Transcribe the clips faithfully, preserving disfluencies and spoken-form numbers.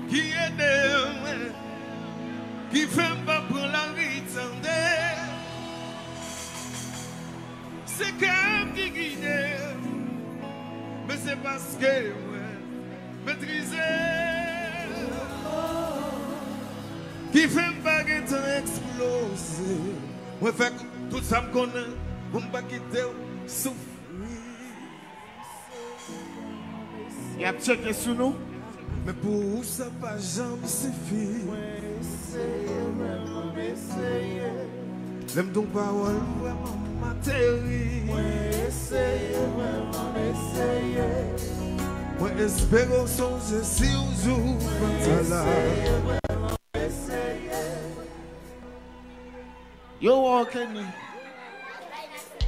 Ki ede mwen, ki fè m pa pran lari, tande. Se kè m ki gide m, men se paske mwen metrize m ki fè m pa gentan eksploze. Mwen fè tout sa m konnen pou m pa kite w soufri. Y ap tcheke sou nou. Men pou ou sa pa janm sifi. Mwen eseye, vrèman m eseye. Lè m di w pawòl, vrèman m ateri. Mwen eseye, vrèman m eseye. Mwen espere w sonje si yon jou m pa ta la. Mwen eseye, vrèman m eseye. Yo, Kenny.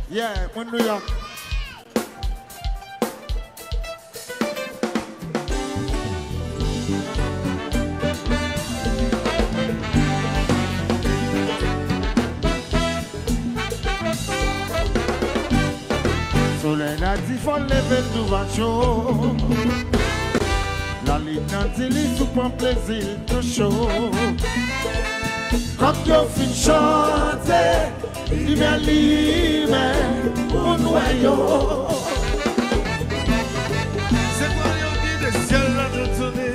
Yeah, mwen New York. Solèy la di fò l leve l douvan cho. Lalin nan di li sou pran plezi l tou cho. Kòk yo fin chante, limyè limen pou n wè yo. Se pwal yo kite syèl la tounen.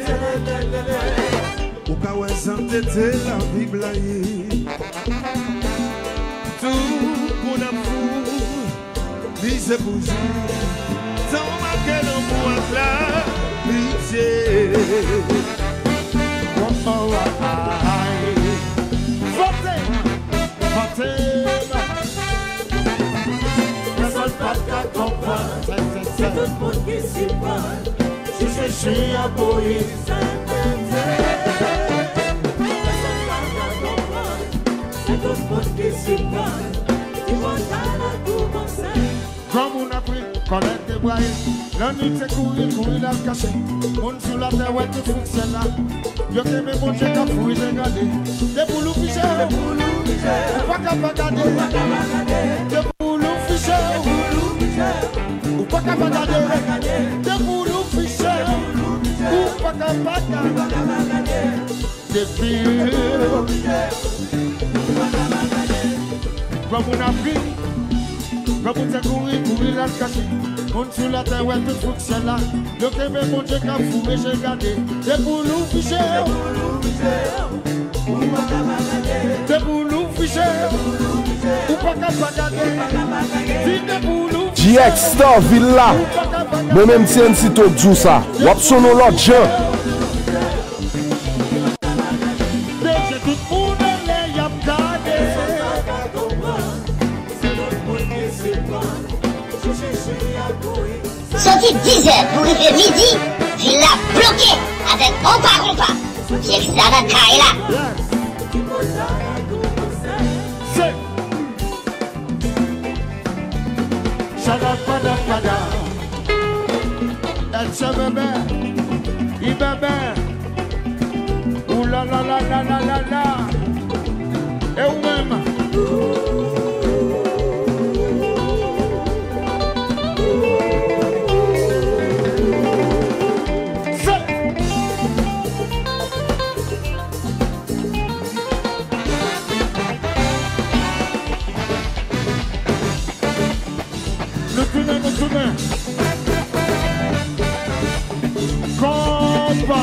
Ou ka wè jan tete lavi blayi. Tout moun ap fou. Li se bouji, tan w make lanmou ak lapitye. Wowowo, ay. Vante, vante. Pèsonn pa t ka konprann. Se tout moun ki sipòt. Chouchouchou a bouyi. Pèsonn pa t ka konprann. Se tout moun ki sipòt. Ti mòtal la koumanse. Granmoun ap ri, kòlèt debraye. Lannwit se kouri, kouri l al kache. Moun sou latè wè tout fouk syèl la. Yo kenbe Bondye k ap fouri degade. Depi w louvri je w, ou pa ka pa gade. Depi w louvri je w, ou pa ka pa gade. Depi w louvri je w, ou pa ka pa gade. Depi granmoun ap ri, granmoun se kouri, kouri l al kache. Moun sou latè wè tout fouk syèl la. Yo kenbe Bondye k ap foure je gade. Depi w louvri je w, depi w louvri je w, ou pa ka pa gade. Di depi w louvri je w, G X Star Villa. Mwen menm T N C Talk di w sa. W ap sonnen yon lòt jan. Deje tout moun anlè y ap gade. Soti dizè pou rive midi, vil la bloke avèk Onpa Konpa. G X la nan kay la. Yes. Shadakpadakpada. Ètche bèbè, i bèbè. Ou la la la la la la la. E ou menm? Se Nou tounen, nou tounen. Konpa.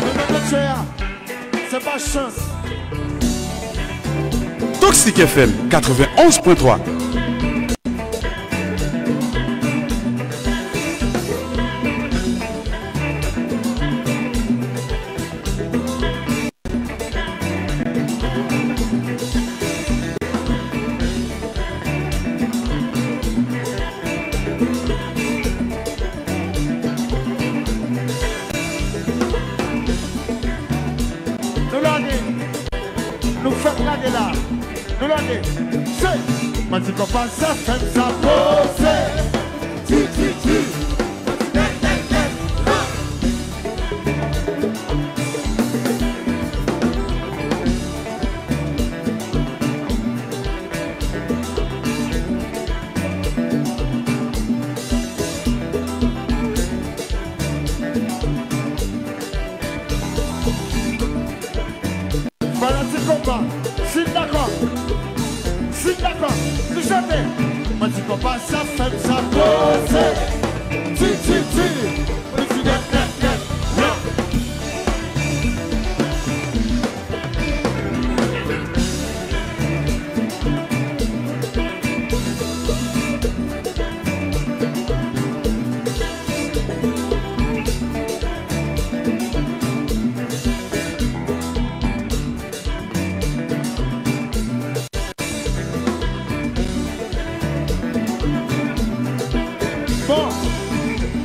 Nou nan match la. Se pa chans. Toxic F M quatre-vingt-onze point trois. Nou lage. Nou fèk lage la. Nou lage. Se. Mwen di konpa sa fè m sa poze. Ti, ti, ti.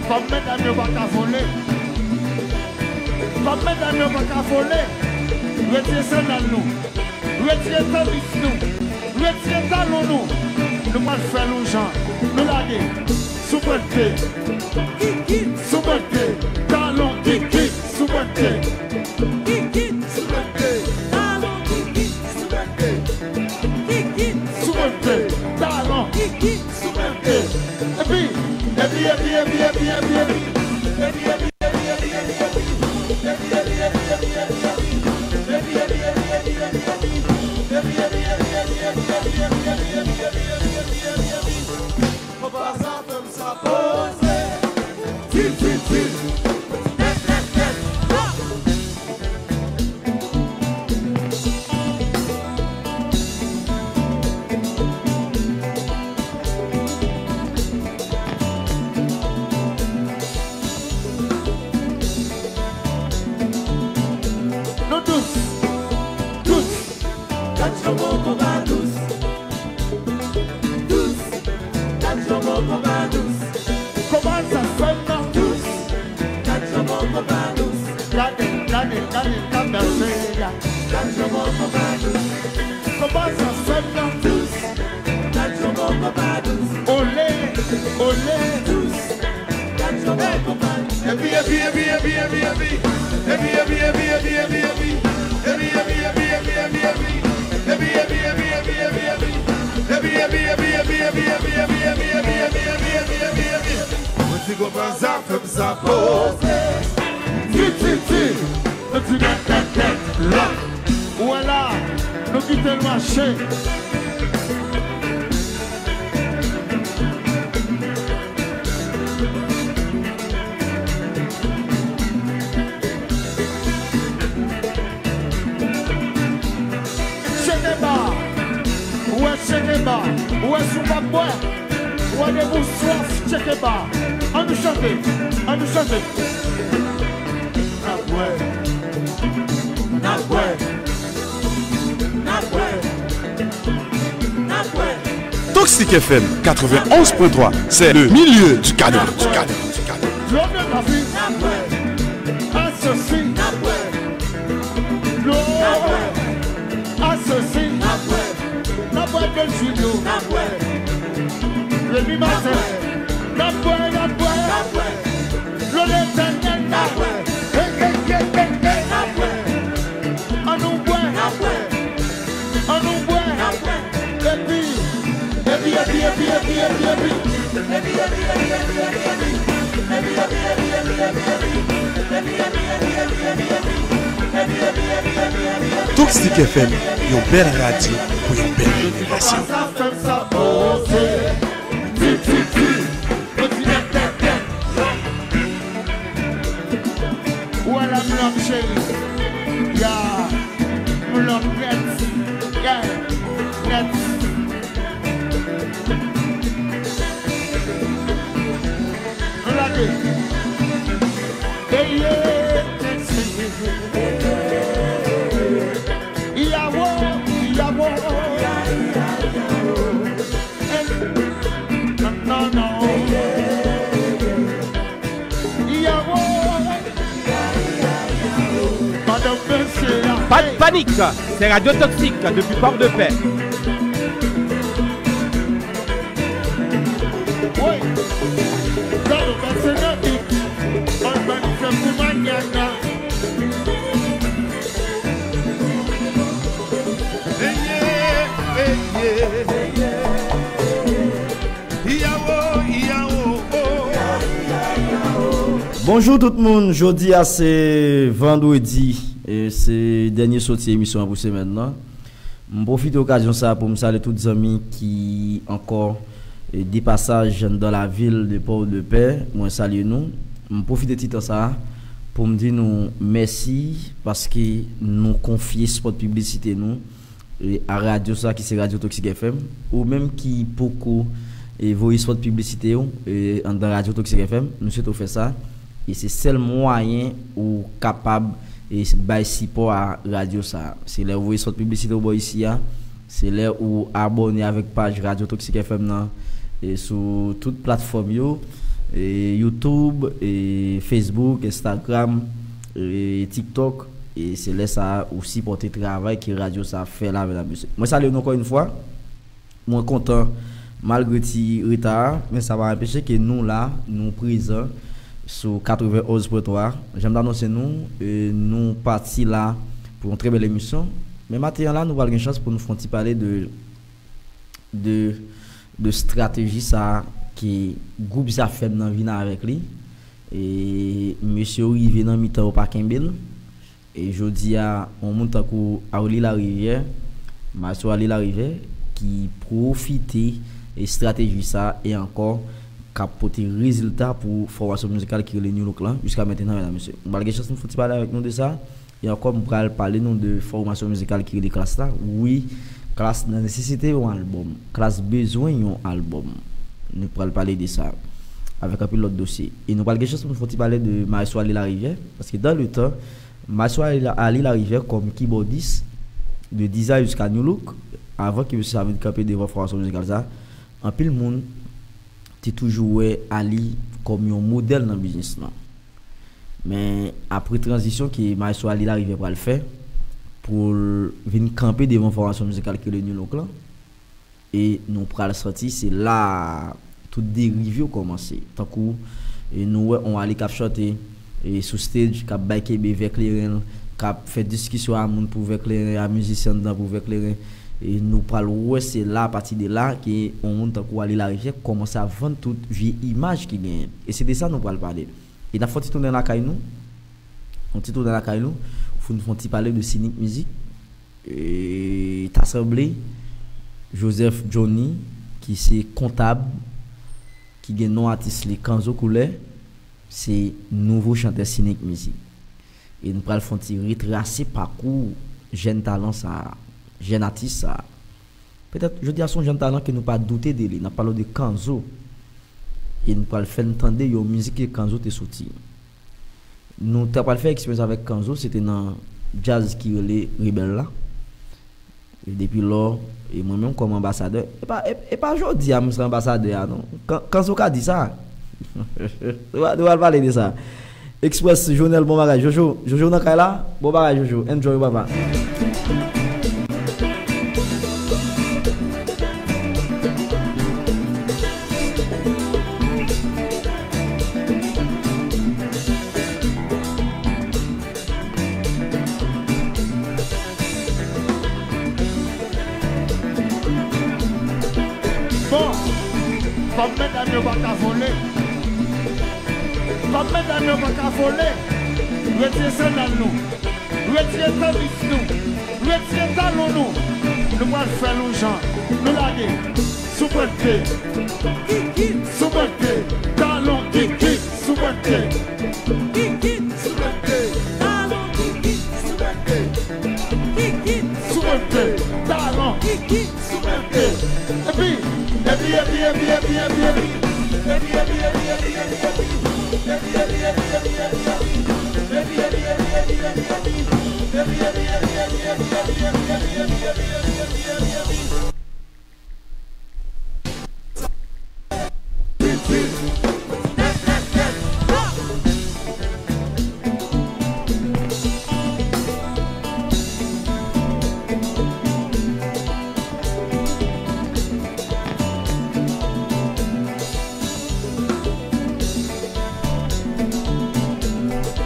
Kòm medam yo pa ka vole, kòm medam yo pa ka vole, retire sandal nou, retire tanbis nou, retire talon nou. Nou pral fè l yon jan. Nou lage. Sou pwent pye. Kikit. Sou pwent pye. Talon. Kikit. Sou pwent pye. Kikit. Sou pwent pye. Talon. Kikit. Sou pwent pye. Kikit. Sou pwent pye. Talon. Kikit. Sou pwent pye. Epi, epi, epi, epi, epi, epi. Konpa sa fè m sa poze. Ti, ti, ti. Nou dous, dous. Gad jan bon konpa dous. Dous. Gad jan bon konpa dous. Konpa sa fè m nan dous. Gad jan bon konpa dous. Gade, gade, gade, gade, mesye a. Gad jan bon konpa dous. Konpa sa fè m nan dous. Gad jan bon konpa dous. Ole, ole. Dous. Gad jan bon konpa dous. Epi, epi, epi, epi, epi, epi. Epi, epi, epi, epi, epi, epi. Epi, epi, epi, epi, epi, epi. Epi, epi, epi, epi, epi, epi. Epi, epi, epi, epi, epi. Mwen di konpa sa fè m sa poze. Ti, ti, ti. Mwen di tèt, tèt, tèt, lòk. Ou wè la, nou kite l mache. Chekeba. Ou wè chekeba. Ou wè si w p ap bwè. Ou wè depi w swaf, chekeba. Ann nou chante. Ann nou chante. N ap bwè. N ap bwè. N ap bwè. N ap bwè. Toxic F M quatre-vingt-onze point trois, c'est le milieu du canon. Dlo de lavi. N ap bwè. Asosi. N ap bwè. Dlo. N ap bwè. Asosi. N ap bwè. N ap bwè dlo Jilyo. N ap bwè. Remi Martin. N ap bwè, n ap bwè. N ap bwè. Dlo Letènèl la. N ap bwè. Hey, hey, hey, hey, hey. N ap bwè. Ann nou bwè. N ap bwè. Ann nou bwè. N ap bwè. Epi, epi, epi, epi, epi, epi, epi. Toxic F M, yon bèl radyo pou yon bèl jenerasyon. Ou wè la m love cheri. Ya, m love nèt. Ya, nèt. Nou lage. Eye, nèt. Yawo, yawo. Non, non, non. Yawo. Madanm mesye a. Pas de panique, c'est Radio Toxique depuis Port-de-Paix. Woy. Gade, pèsonèl. An ban fè pou manyana. Eye, eye, eye. Iyawo, iyawo, oh. Bonjou tout moun, jodi a se vandredi, e se dènye soti emisyon an pou semèn nan. M pwofite okazyon sa a pou m salye tout zanmi ki ankò, e, de pasaj anndan lavil de Port-de-Paix. Mwen salye nou. M pwofite ti tan sa a pou m di nou mèsi paske nou konfye spòt piblisite nou, e, a radyo sa ki se Radyo Toxic F M. Ou menm ki poko, e, voye spòt piblisite w, e, anndan Radyo Toxic F M, nou swete w fè sa. E se sèl mwayen ou kapab, e, bay sipò a radyo sa a. Se lè ou voye spòt piblisite w bò isi a, se lè ou abòne avèk paj Radyo Toxic F M nan, e, sou tout platfòm yo. e, YouTube, e, Facebook, Instagram, e, TikTok. E se lè sa a ou sipòte travay ke radyo sa a fè la, medam, mesye. Mwen salye nou ankò yon fwa. Mwen kontan, malgre ti reta a, men sa pa anpeche ke nou la, nou prezan sou katrevenn onz pwen twa. Jan m t anonse nou, e, nou pati la pou yon trè bèl emisyon. Men maten an la, nou pral gen chans pou nou fè yon ti pale de, de, de estrateji sa a ke gwoup Zafèm nan vin avèk li. E mesye yo rive nan mitan, yo pa kenbe l. E jodi a, yon moun tankou Arly Larivière, Maestro Arly Larivière, ki pwofite estrateji sa a e ankò k ap pote rezilta pou fòmasyon mizikal ki rele New Look lan jiska mentenan, medam, mesye. Nou pral gen chans nou fè yon ti pale avèk nou de sa. E ankò, m pral pale nou de fòmasyon mizikal ki rele Klass la. Wi, Klass nan nesesite yon albòm. Klass bezwen yon albòm. Nou pral pale de sa avèk anpil lòt dosye. E nou pral gen chans pou nou fè yon ti pale de Maestro Arly Larivière, paske dans le temps, Maestro Arly, Arly Larivière kòm kibòdis de Deza jiska New Look, avan ke mesye sa vin kanpe devan fòmasyon mizikal sa, anpil moun te toujou wè Arly kòm yon modèl nan biznis lan. Men apre tranzisyon ke Maestro Arly Larivière pral fè pou l vin kanpe devan fòmasyon mizikal ki rele New Look lan, e nou pral santi se la a tout deriv yo kòmanse. Tankou, e nou wè yon Arly k ap chante, e sou stage, k ap bay kenbe vè kleren l, k ap fè diskisyon a moun pou vè kleren, a mizisyen anndan pou vè kleren. E nou pral wè se la, apati de la, ke yon moun tankou Arly Larivière kòmanse ap vann tout vye imaj ki genyen. E se de sa nou pral pale. E n ap fè yon ti tounen lakay nou. Yon ti tounen lakay nou. Pou n fè yon ti pale de Sinik Mizik. E ta sanble Joseph Johnny, ki se kontab, ki gen non atis li Kanzo Koulè, se nouvo chantè Sinik Mizik. E n pral fè yon ti retrase pakou jèn talan sa a, jèn atis sa a. Petèt, jodi a se yon jèn talan ke nou pa doute de li. N ap pale w de Kanzo. E n pral fè n tande yon mizik ke Kanzo te soti. Nou ta pral fè eksperyans avèk Kanzo, se te nan djaz ki rele Rebèl la. E depi lò, e mwen menm kòm anbasadè, e pa, e, e pa jodi a m se anbasadè a, non. Kan-, Kanzo ka di sa. Nou va, nou va pale de sa. Express Jonel, bon bagay. Jojo, Jojo nan kay la? Bon bagay, Jojo. Enjoy, papa. Bon, kòm medam yo pa ka vole, kòm medam yo pa ka vole, retire sandal nou, retire tenis nou, retire talon nou, nou pral fè l yon jan, nou lage. Sou pwent pye. Kikit. Sou pwent pye. Talon kikit. Sou pwent pye. Kikit. Sou pwent pye. Talon kikit. Sou pwent pye. Kikit. Sou pwent pye. Talon kikit. Sou pwent pye. Epi, epi, epi, epi, epi, epi. Epi, epi, epi, epi, epi, epi. Epi, epi, epi, epi, epi, epi. Epi, epi, epi, epi, epi, epi.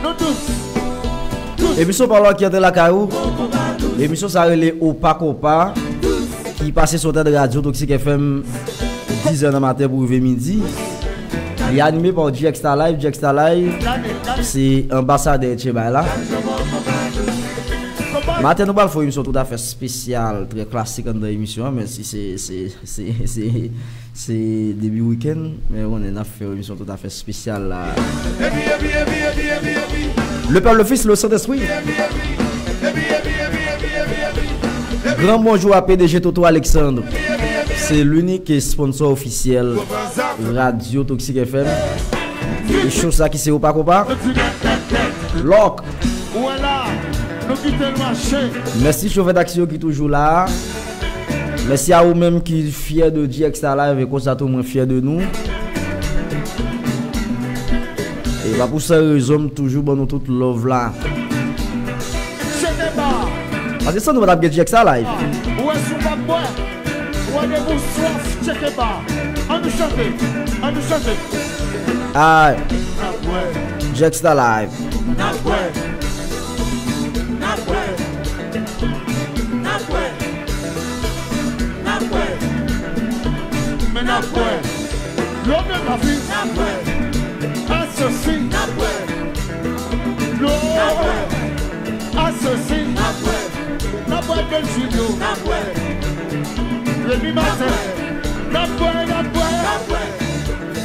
Nou tous. Tous. Emisyon pa w la ki antre lakay ou. Emisyon sa rele Opa Konpa, ki pase sou antèn Radyo Toxic F M, diz è nan maten pou rive midi. Li anime pa G X Star Live. G X Star Live se anbasadè etche bay la. Maten nou pral fè yon emisyon toutafè espesyal, trè klasik anndan emisyon an, men si se, se, se, se, se debi wikenn, men ou konnen n ap fè yon emisyon toutafè espesyal la. Le Père, le Fils, le Saint-Esprit. Gran bonjou a P D G Toto Alexandre. Se linik sponsò ofisyèl Radyo Toxic F M. E show sa ki se Opa Konpa. Lòk. Ou wè la, nou kite l mache. Mèsi chofè taksi yo ki toujou la. Mèsi a ou menm ki fyè de G X Star Live, e konsa tou mwen fyè de nou. E pa pou sa rezon m toujou ban nou tout love la. Paske san nou pa t ap gen G X a live. Ou wè si w p ap bwè, ou wè depi w swaf, tcheke ba. Ann nou chante, ann nou chante. Ay. N ap bwè. G X a live. N ap bwè. N ap bwè. N ap bwè. N ap bwè. Men n ap bwè. Love de ma vie. N ap bwè. Asesi. N ap bwè. Love. N ap bwè. Asesi. N ap bwè. N ap bwè de Julio. N ap bwè. Depi maten. N ap bwè, n ap bwè. N ap bwè.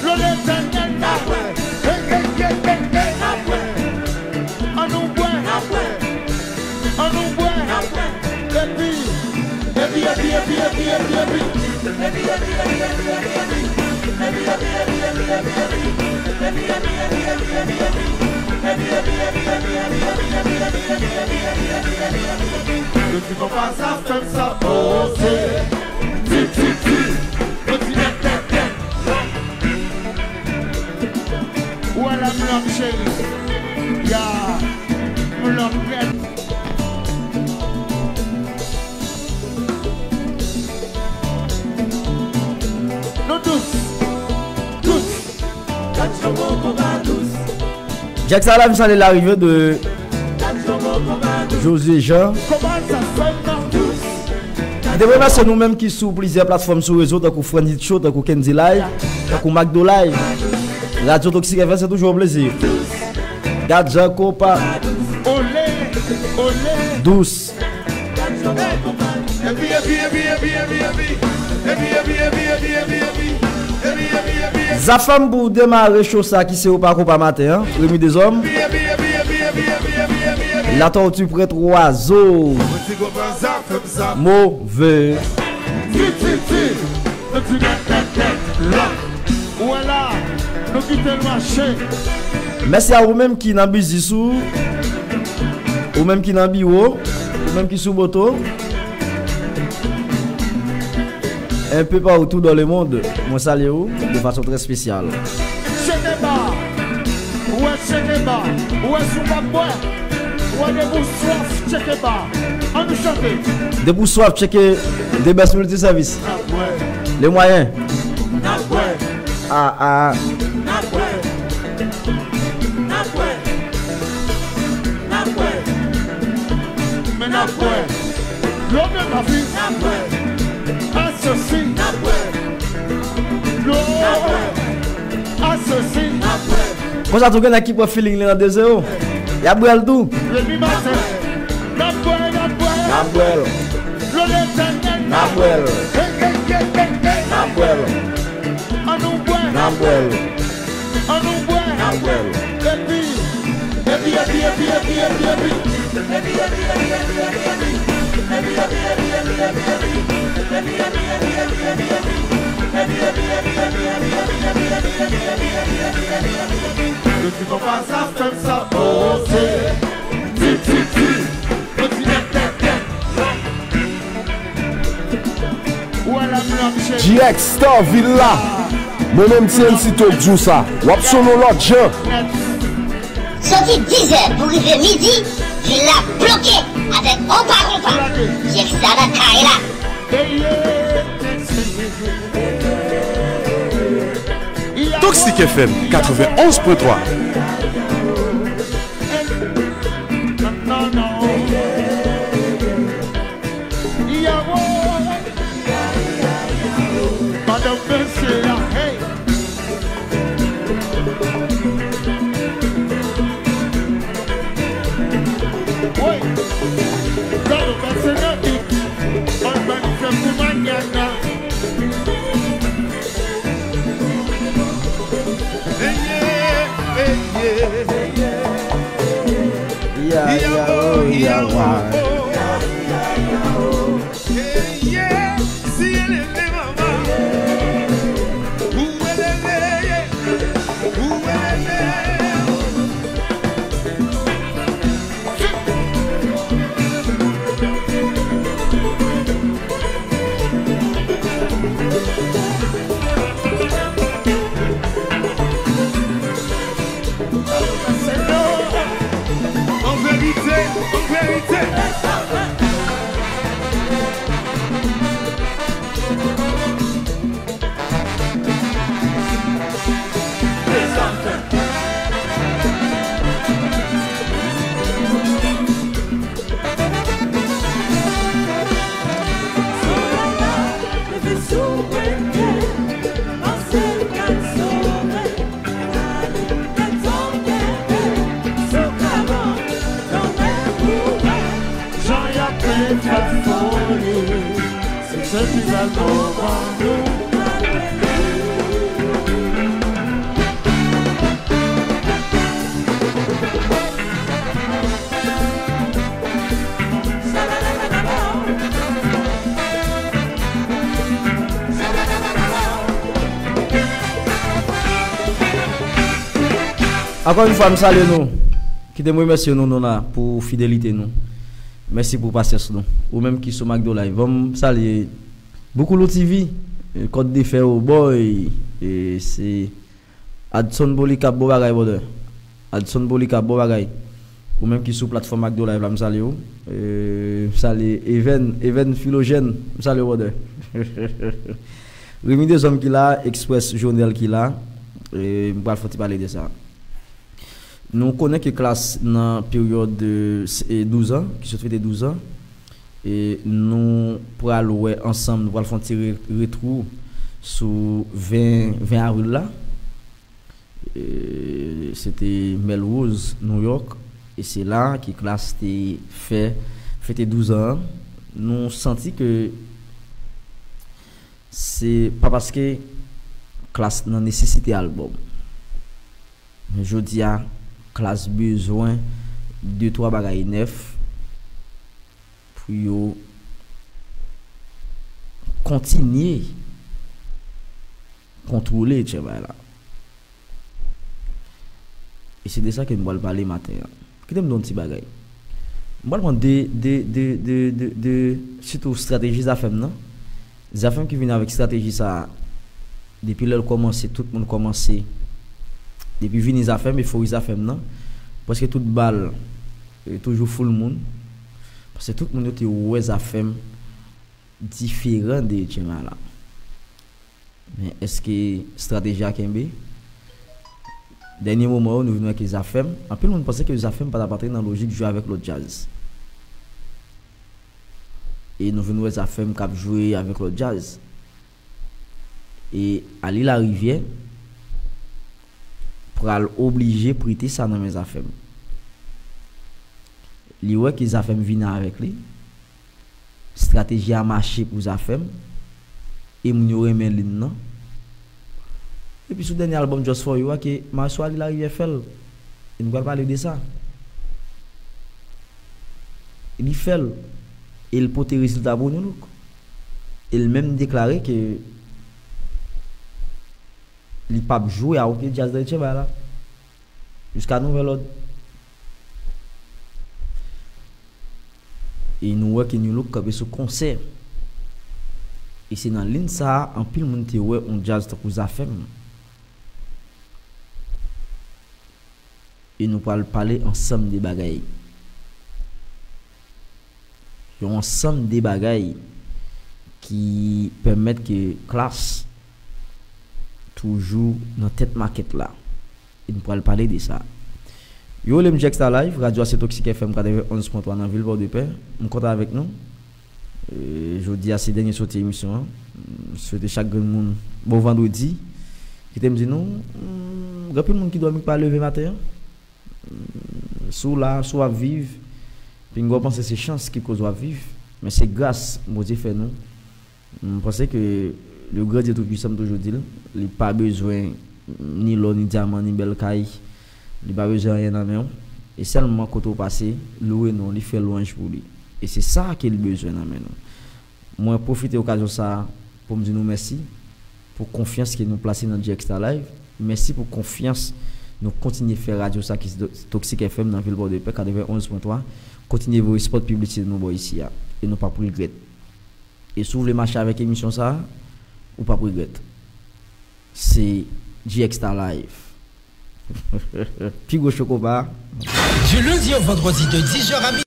Lo Letènèl la. Hey, hey, hey, hey, hey. Ann nou bwè. Ann nou bwè. Epi, epi, epi. Yo di konpa Zafèm sa poze. Ti, ti, ti. Yo di nèt, nèt, nèt. Ou wè la m love cheri. Ya, m love nèt. Nou dous, dous. G X a live, m salye larive de José Jean. Konpa Zafèm nan. M te remèsye nou menm ki sou plizyè platfòm sou rezo, tankou Fran Hit Show, tankou Kendy Live, tankou Macdo Live. Radyo Toxic F M, se toujou yon plezi. Gad jan konpa. Olé, olé. Dous. Epi, epi, epi. Zafèm pou demare cho sa ki se Opa Konpa maten an. Remi Dezòm. Latortue Prèt Wazo. Move. Ti, ti, ti. Ti nèt, nèt, nèt. Lòk. Ou wè la, nou kite l mache. Mèsi a ou menm ki nan biznis ou, ou menm ki nan biwo, ou menm ki sou moto. Un peu partout dans le monde, mwen salye ou de fason trè espesyal. Tcheke ba, ou wè tcheke ba, ou wè si w p ap bwè, ou wè depi w swaf, tcheke ba. Ann nou chante. Depi w swaf, tcheke The Best Multiservice. N ap bwè. Les moyens. N ap bwè. Ah, ah. N ap bwè. N ap bwè. N ap bwè. Men n ap bwè. Love de ma vie. N ap bwè. Asesi. N ap bwè. Love. N ap bwè. Asesi. N ap bwè. Konsa tou gen nèg ki pran feeling li nan de zewo. Y ap bwè l tou. Depi maten. N ap bwè, n ap bwè. N ap bwè l. Lo Letènèl. N ap bwè l. Hey, hey, hey, hey, hey. N ap bwè l. Ann nou bwè. N ap bwè l. Ann nou bwè. N ap bwè l. Epi, epi, epi. Yo di konpa Zafèm sa poze. Ti, ti, ti. Yo di nèt, nèt, nèt. G X Star Villa. Mwen menm T N C Talk di w sa. W ap sonn yon lòt jan. Soti dizè pou rive midi, vil la bloke avèk Opa Konpa. G X Star nan kay la. Toxic F M quatre-vingt-onze point trois. Madanm mesye a, hey. Woy. Gade w pase nan bit. Ban, ban fè pou manyana. Eye, eye. Ya, ya, oh, ya, wa. Ankò yon fwa, m salye nou. Kite m remèsye nou, nou la, pou fidelite nou. Mèsi pou pasyans nou. Ou menm ki sou Macdo Live, ban m salye Boukoulou T V, eh, Kòd de Fè, oh boy, eh, se Adson Polycarpe, bon bagay, brother. Adson Polycarpe, bon bagay. Ou menm ki sou platfòm Macdo Live la, m salye w. Eh, m salye Even, Even Philogène, m salye w, brother. Remy Deshommes ki la, Express Jonel ki la. Eh, m pral fè ti pale de sa. Nou konnen ke Klass nan peryòd de, eh, douz an, ki sot fete douz an, e nou pral wè ansanm, nou pral fè yon ti re-, retwou sou ven, ven avril la. E se te Melrose, New York, e se la ke Klass te fè, fete douz an. Nou santi ke se pa paske Klass nan nesesite albòm. Men jodi a, Klass bezwen de twa bagay nèf pou yo kontinye kontwole travay la. E se de sa ke nou pral pale maten an. Kite m di yon ti bagay. M pral pran de, de, de, de, de, de, sitou estrateji Zafèm nan. Zafèm ki vini avèk estrateji sa a, depi lè l kòmanse, tout moun kòmanse. Depi vini Zafèm, efori Zafèm nan, prèske tout bal, e, toujou full moun. Paske tout moun yo te wè Zafèm diferan de Etyen Mala. Men èske estrateji a kenbe? Dènye moman yo, nou vin wè ke Zafèm, anpil moun panse ke Zafèm pa t ap antre nan lojik jwe avèk lòt djaz. E nou vin wè Zafèm k ap jwe avèk lòt djaz. E Ali Larivière pral oblije prete sa nan men Zafèm. Li wè ke Zafèm vini avèk li. Estrateji a mache pou Zafèm. E moun yo renmen lin nan. Epi sou dènye albòm Just For You a ke Maestro Ali Larivière fè l. E nou pral pale de sa. Li fè l. E l pote rezilta pou Nou Look. E l menm deklare ke li p ap jwe a okenn djaz nan Etyen Mala. Jiska nouvèl òd. E nou wè ke Nou Look kanpe sou konsè. E se nan lin sa a, anpil moun te wè yon djaz tankou Zafèm. E nou pral pale ansanm de bagay. Yon ansanm de bagay ki pèmèt ke Klass toujou nan tèt makèt la. E nou pral pale de sa. Yo rele m G X Live, radyo a se Toxic F M katrevenn onz pwen twa nan vil Pòdepè. M kontan avèk nou. E, jodi a se dènye soti emisyon an. M swete chak grenn moun bon vandredi. Kite m di nou, mm, gen anpil moun ki dòmi ki pa leve maten an. Mm, si w la, si w ap viv, pinga w panse se chans ki koz w ap viv, men se gras Bondye fè nou. M panse ke le grand Dieu tout puissant, m toujou di l, li pa bezwen ni lò, ni dyaman, ni bèl kay, li pa bezwen anyen nan men w. E sèlman kote w pase, lwe non li, fè lwanj pou li. E se sa ke li bezwen nan men nou. Mwen pwofite okazyon sa a pou m di nou mèsi pou konfyans ke nou plase nan G X Live. Mèsi pou konfyans nou kontinye fè radyo sa ki se Toxic F M nan vil Pòdepè, katrevenn onz pwen twa. Kontinye voye spot piblisite nou bò isi a. E nou p ap regrèt. E si w vle mache avèk emisyon sa a, ou p ap regrèt. Se G X Live. Pi gwo cho konpa. Du lundi au vendredi de dix heures à midi,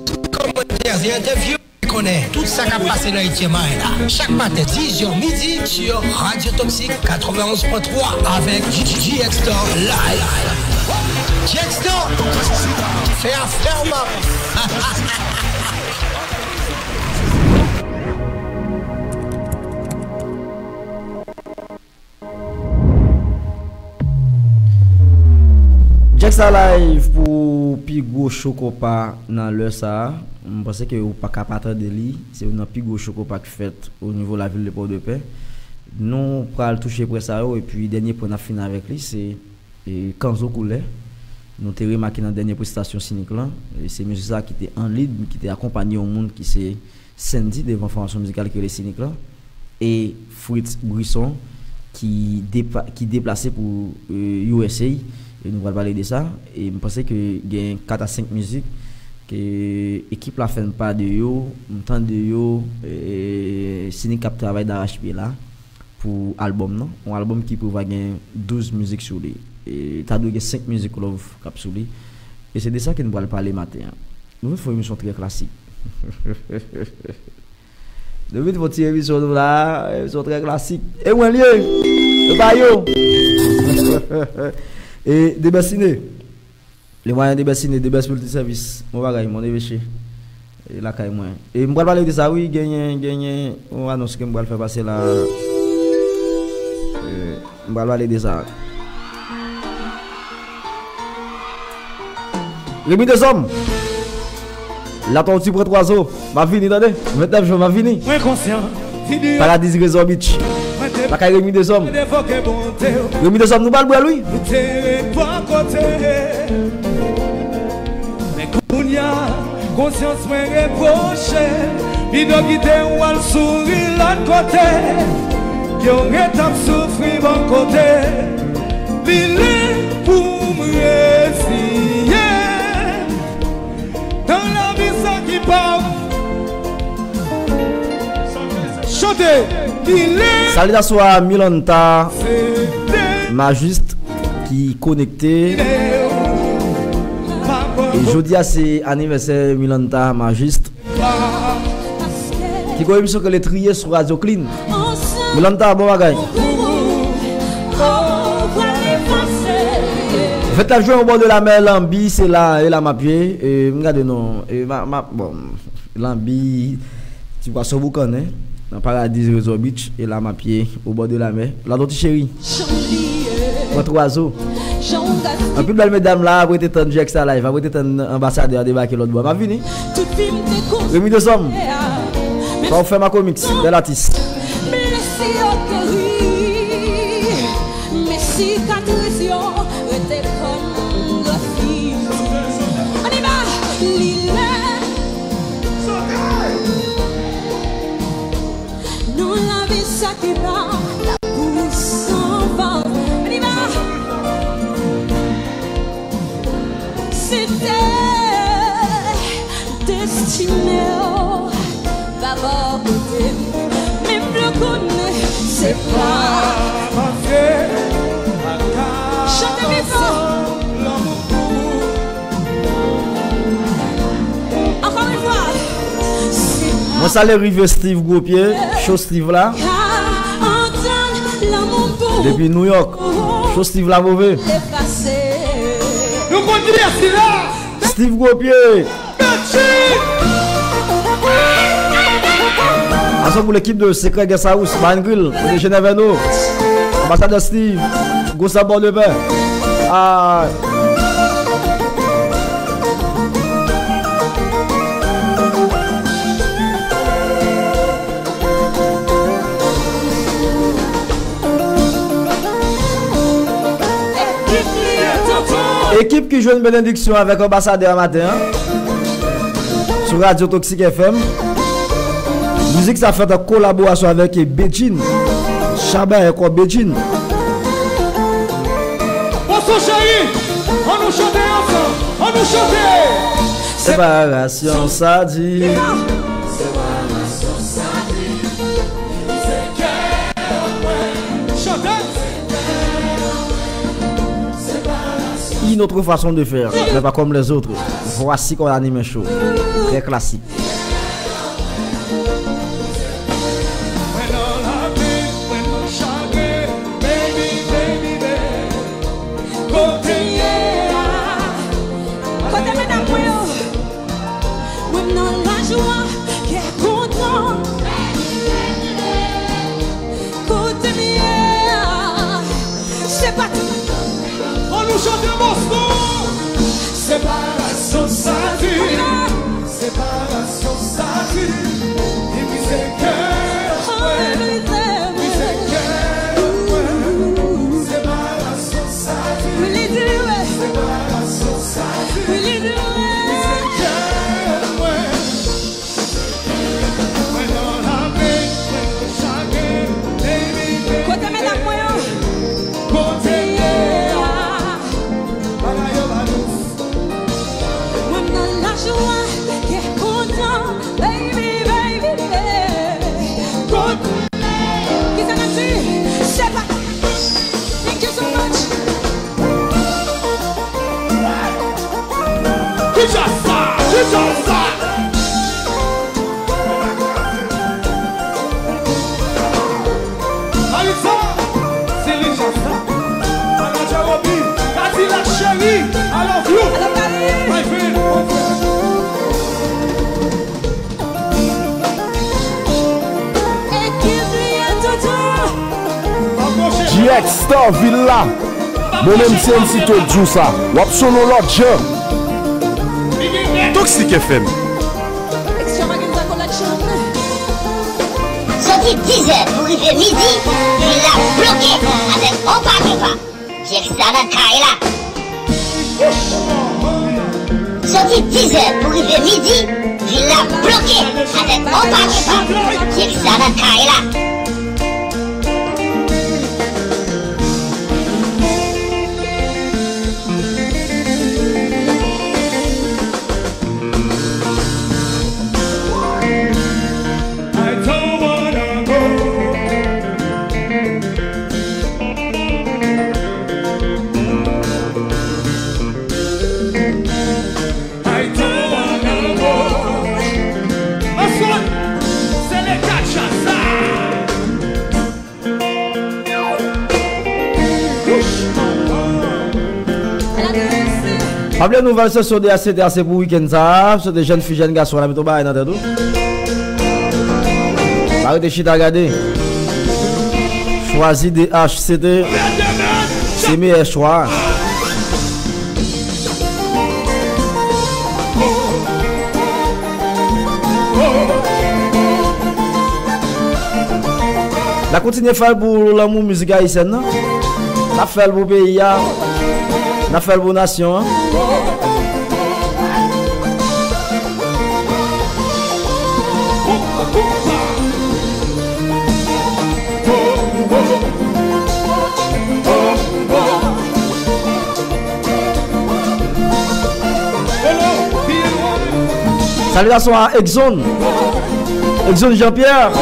sous commentaires et interviews, konnen tout sa k ap pase nan Etyen Mala. Chak maten, dix heures midi, sur Radio Toxic quatre-vingt-onze point trois avec G X Live. G X, fè afè w, man. Jackson Live pou pi gwo cho konpa nan lè sa a. M panse ke ou pa ka pa tande li. Se youn nan pi gwo cho konpa ki fèt o nivo lavil de Pòdepè. Nou pral touche pwen sa yo, epi dènye pwen n ap fini avèk li, se, e, Kanzo Koulè. Nou te remake nan dènye prestasyon Sinik lan, e se mesye sa ki te an lead, ki te akonpanye yon moun ki se Sandy devan fòmasyon mizikal ki rele Sinik lan, e Fritz Brisson ki depa-, ki deplase pou, e, U S A, Nou pral pale de sa. E m panse ke gen kat a senk mizik ke ekip la fè n pa de yo, m tande yo, e, Sinik k ap travay darachpye la pou albòm nan. Yon albòm ki prevwa gen douz mizik sou li. E ta dwe gen senk mizik love k ap sou li. E se de sa ke nou pral pale maten an. Nou vin fè yon emisyon trè klasik. Nou vin fè yon ti emisyon nou la, emisyon trè klasik. E mwen l ye, e pa yo. E Debèsine. Le mwayen Debèsine, Debès Miltisèvis. Bon bagay, mon eveche. E lakay mwen. E m pral pale de sa, wi, genyen, genyen yon anons ke m pral fè pase la. E, m pral pale de sa. Remi Dezòm. Latòti pran twa zo. M ap vini, tande. Vennèf jen, m ap vini. Mwen konsyan. Paradis Resort Beach. Lakay Remi Dezòm. Remi Dezòm, nou pral bwè l, wi. Ou te ret bò kote. Men kounye a, konsyans mwen repwoche m. Li dwe kite w al souri lòt kote. Ke w ret ap soufri bò kote. Li lè pou m reziye m. Nan lavi sa ki pa w. Chante. Li lè. Salitasyon a Milanta Majust ki konekte. E jodi a se anivèsè Milanta Majust. Ki gen yon emisyon ke le triye sou Radio Clean. Milanta, bon bagay. Vennèf jen, obò de lamè, Lanbi, se la, e la m ap ye. E, m gade non. E, ma, ma, bon, Lanbi, ti pwason boukannen, nan Paradis Resort Beach, e la m ap ye, obò de lamè. Latòti cheri. Mwen twa zo. Anpil bèl medam la ap rete tann G X A Live, ap rete tann anbasadè a debake lòt bò. M ap vini. Remi Dezòm. Fò w fè Makomix, bèl atis. Blesi yo geri, men sikatris yo rete kòm grafiti. Ann y va, li lè. Nan lavi sa ki pa la pou sanval. Ann y va. Se te destine w pa bò kote m. Men m vle konnen se pa. Chante pi fò. Ankò yon fwa. Mwen salye rive Steve Gwopye, cho Steve la. Depi New York, cho Steve la move. Nou konn kiyès ki la. Steve Gwopye. Aso pou lekip de Sekrè Guest House, Bar and Grill, kote Genève Erno, Anbasadè Steve, Gwo Sab Pòdepè. Ah. Ekip ki jwenn benediksyon avèk anbasadè a maten an sou radyo Toxic F M. Mizik sa fèt an kolaborasyon avèk Bedjine. Chabay ankò Bedjine. Bonso cheri, ann nou chante ansanm, ann nou chante. Separasyon sa di. Separasyon sa di. Chante. Une autre façon de faire, mais pas comme les autres. Voici qu'on anime un show très classique. Kote medam mwen yo? Mwen nan lajwa, kè kontan. Kote m ye a? Se pa. Ann nou chante Boston. Separasyon sa di. Separasyon sa di. Li brize kè mwen. Brize kè mwen. Separasyon sa di. Separasyon sa di. Brize kè mwen. Kote medam mwen yo? Kote yo ye a? Dexter Villa. Mwen menm se M C Todd Djousa. W ap sonn yon lòt jan. Toxic F M. Extravaganza Collection. Soti dizè pou rive midi, vil la bloke avèk on pa tou pa. Dexter nan kay la. Soti dizè pou rive midi, vil la bloke avèk on pa tou pa. Dexter nan kay la. Pa bliye nouvèl sesyon de H C T A se pou wikenn sa a. Swete jèn fi, jèn gason, la met yon bagay nan tèt ou. Pa rete chita gade. Chwazi de H C T, se meyè chwa. N a kontinye fè l pou lanmou mizik ayisyèn nan. N ap fè l pou peyi a. N ap fè l pou nasyon an. Salitasyon a Exxon. Exxon Jean-Pierre.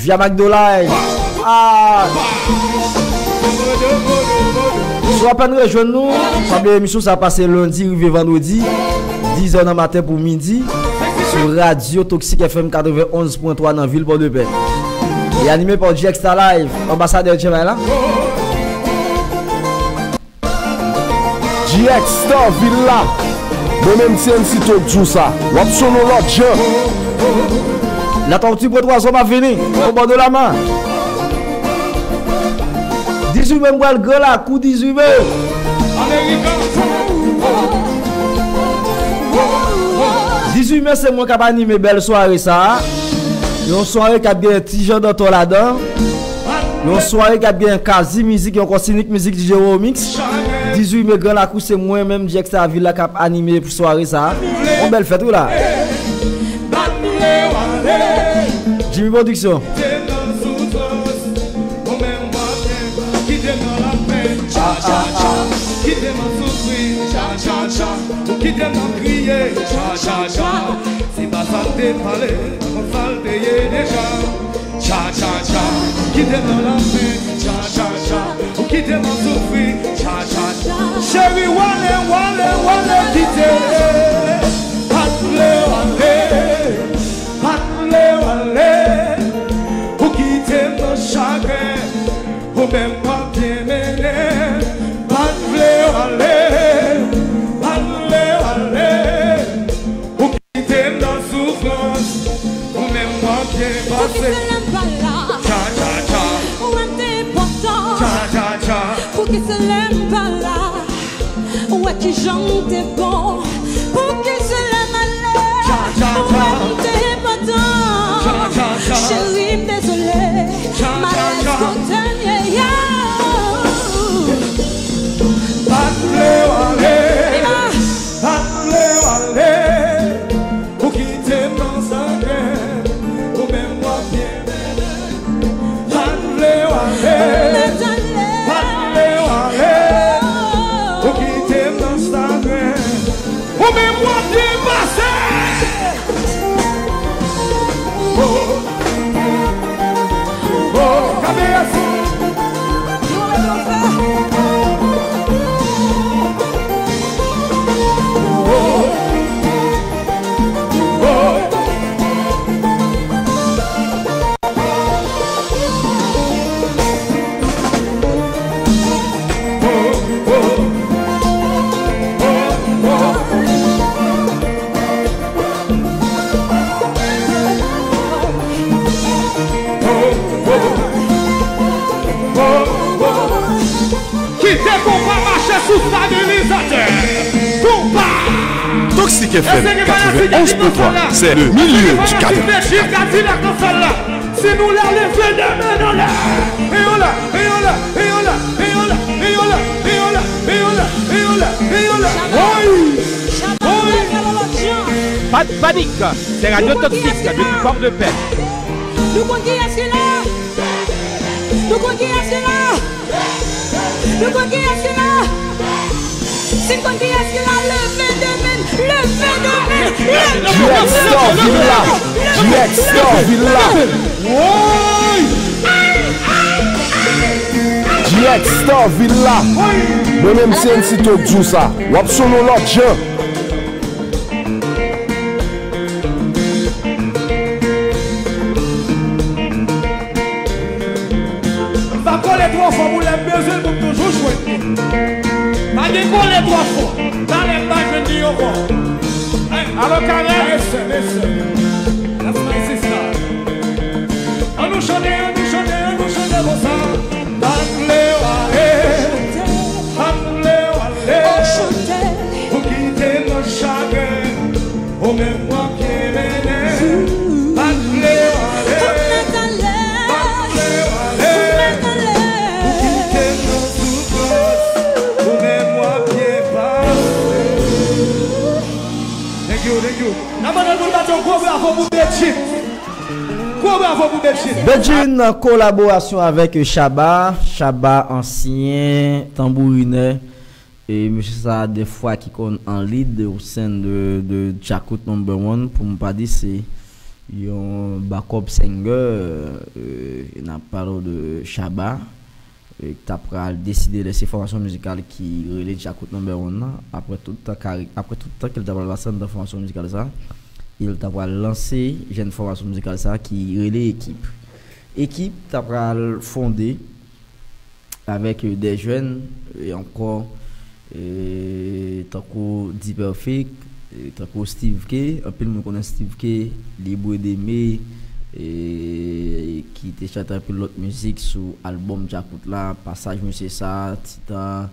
Via McDo Live. Ah. Si w apèn rejwenn nou, pa bliye emisyon sa pase lendi rive vandredi, dizè nan maten pou midi, sou radyo Toxic F M katrevenn onz pwen twa nan vil Pòdepè. E anime pa G X Star Live, anbasadè Djemay la. G X Star Villa. Mwen menm se M C Todd Djousa. W ap sonn yon lòt jan. La Tortue pran twa zòm ap vini. Au bord de la mer. Dizuit me m pral Gran Lakou dizuit me. Dizuit me se mwen k ap anime bèl sware sa a. Yon sware k ap gen Ti Jan Dantò ladan. Yon sware k ap gen Kazi Mizik, yon kò Sinik Mizik, D J Romix. Dizuit me Gran Lakou se mwen menm, G X Star Villa k ap anime pou sware sa a. Yon bèl fèt wi la. Jimmy Production. Kite m nan lapè, cha, cha, cha. Kite m nan soufri, cha, cha, cha. Ou kite m nan kriye, cha, cha, cha. Se pa sa m te pale, pa konn sa l te ye deja. Cha, cha, cha. Kite m nan lapè, cha, cha, cha. Ou kite m nan soufri, cha, cha, cha. Cheri, w ale, w ale, w ale, kite. Pa t vle w ale, pa t vle w ale. Ou kite m nan chagren. Ou menm w ap byen mennen, pa t vle w ale, pa t vle w ale. Ou kite m nan soufrans, ou menm w ap byen pase. Poukisa lè m pa la? Cha, cha, cha. Ou wè m te enpòtan. Cha, cha, cha. Poukisa lè m pa la? Ou wè kijan m te bon. Poukisa lè m ale? Ou wè m te enpòtan. Cheri, m dezole. Malèz kote m ye, yo. Pa t vle w ale. Pa t vle w ale. Ou kite m nan chagren. Ou menm w ap byen mennen. Pa t vle w ale. Pa t vle w ale. Ou kite m nan chagren. Ou menm w ap byen pase. Oh. Oh. Sou stabilizatè. Konpa. Toxic F M quatre-vingt-onze point trois, c'est le milieu du cadre. Kadilak nan sal la. Si nou la leve de men anlè. E yo la, e yo la, e yo la, e yo la, e yo la, e yo la, e yo la, e yo la, e yo la, e yo la. Woy! Woy! Pas de panique, c'est Radio Toxique depuis Port-de-Paix. Nou konn kiyès ki la. Nou konn kiyès ki la. Nou konn kiyès ki la. Si n konn kiyès ki la, leve de men, leve de men, leve de men. G X Star Villa. G X Star Villa. Woy! G X Star Villa. Mwen menm se M C Tok di w sa. W ap sonn yon lòt jan. M pa kole twò fò pou lè m bezwen l pou m toujou jwenn li. Pa gen kole twò fò. Talè m pa jwenn li ankò. Alo, Karel. Yes, sir, yes, sir. That's my sister. Ann nou chante, ann nou chante, ann nou chante konsa. Pa t vle w ale, pa t vle w ale. Ou kite m nan chagren, ou menm w ap kenbe men. Pa t vle w ale, pa t vle w ale. Ou kite m nan soufrans, ou menm w ap byen pase. Thank you, thank you. N ap mande nou bat yon gwo bravo pou Bedjine. Gwo bravo pou Bedjine. Bedjine an kolaborasyon avèk Shabba. Shabba, ansyen tanbourinè. E mesye sa a, de fwa ki konn an lead au sein de, de Djakout Number One, pou m pa di se yon backup singer, e, n ap pale w de Shabba, e, ki ta pral deside lèse fòmasyon mizikal ki rele Djakout Number One nan, apre tout tan kari-, apre tout tan ke l ta pral pase anndan fòmasyon mizikal sa, e l ta pral lanse jèn fòmasyon mizikal sa ki rele Ekip. Ekip ta pral fonde avèk, e, de jèn, e, ankò, e, tankou D-Perfect, e, tankou Steve K. Anpil moun konnen Steve K, Libre d'aimer, e, ki te chante anpil lòt mizik sou albòm Djakout la, Pasaj Mesye sa, Titan,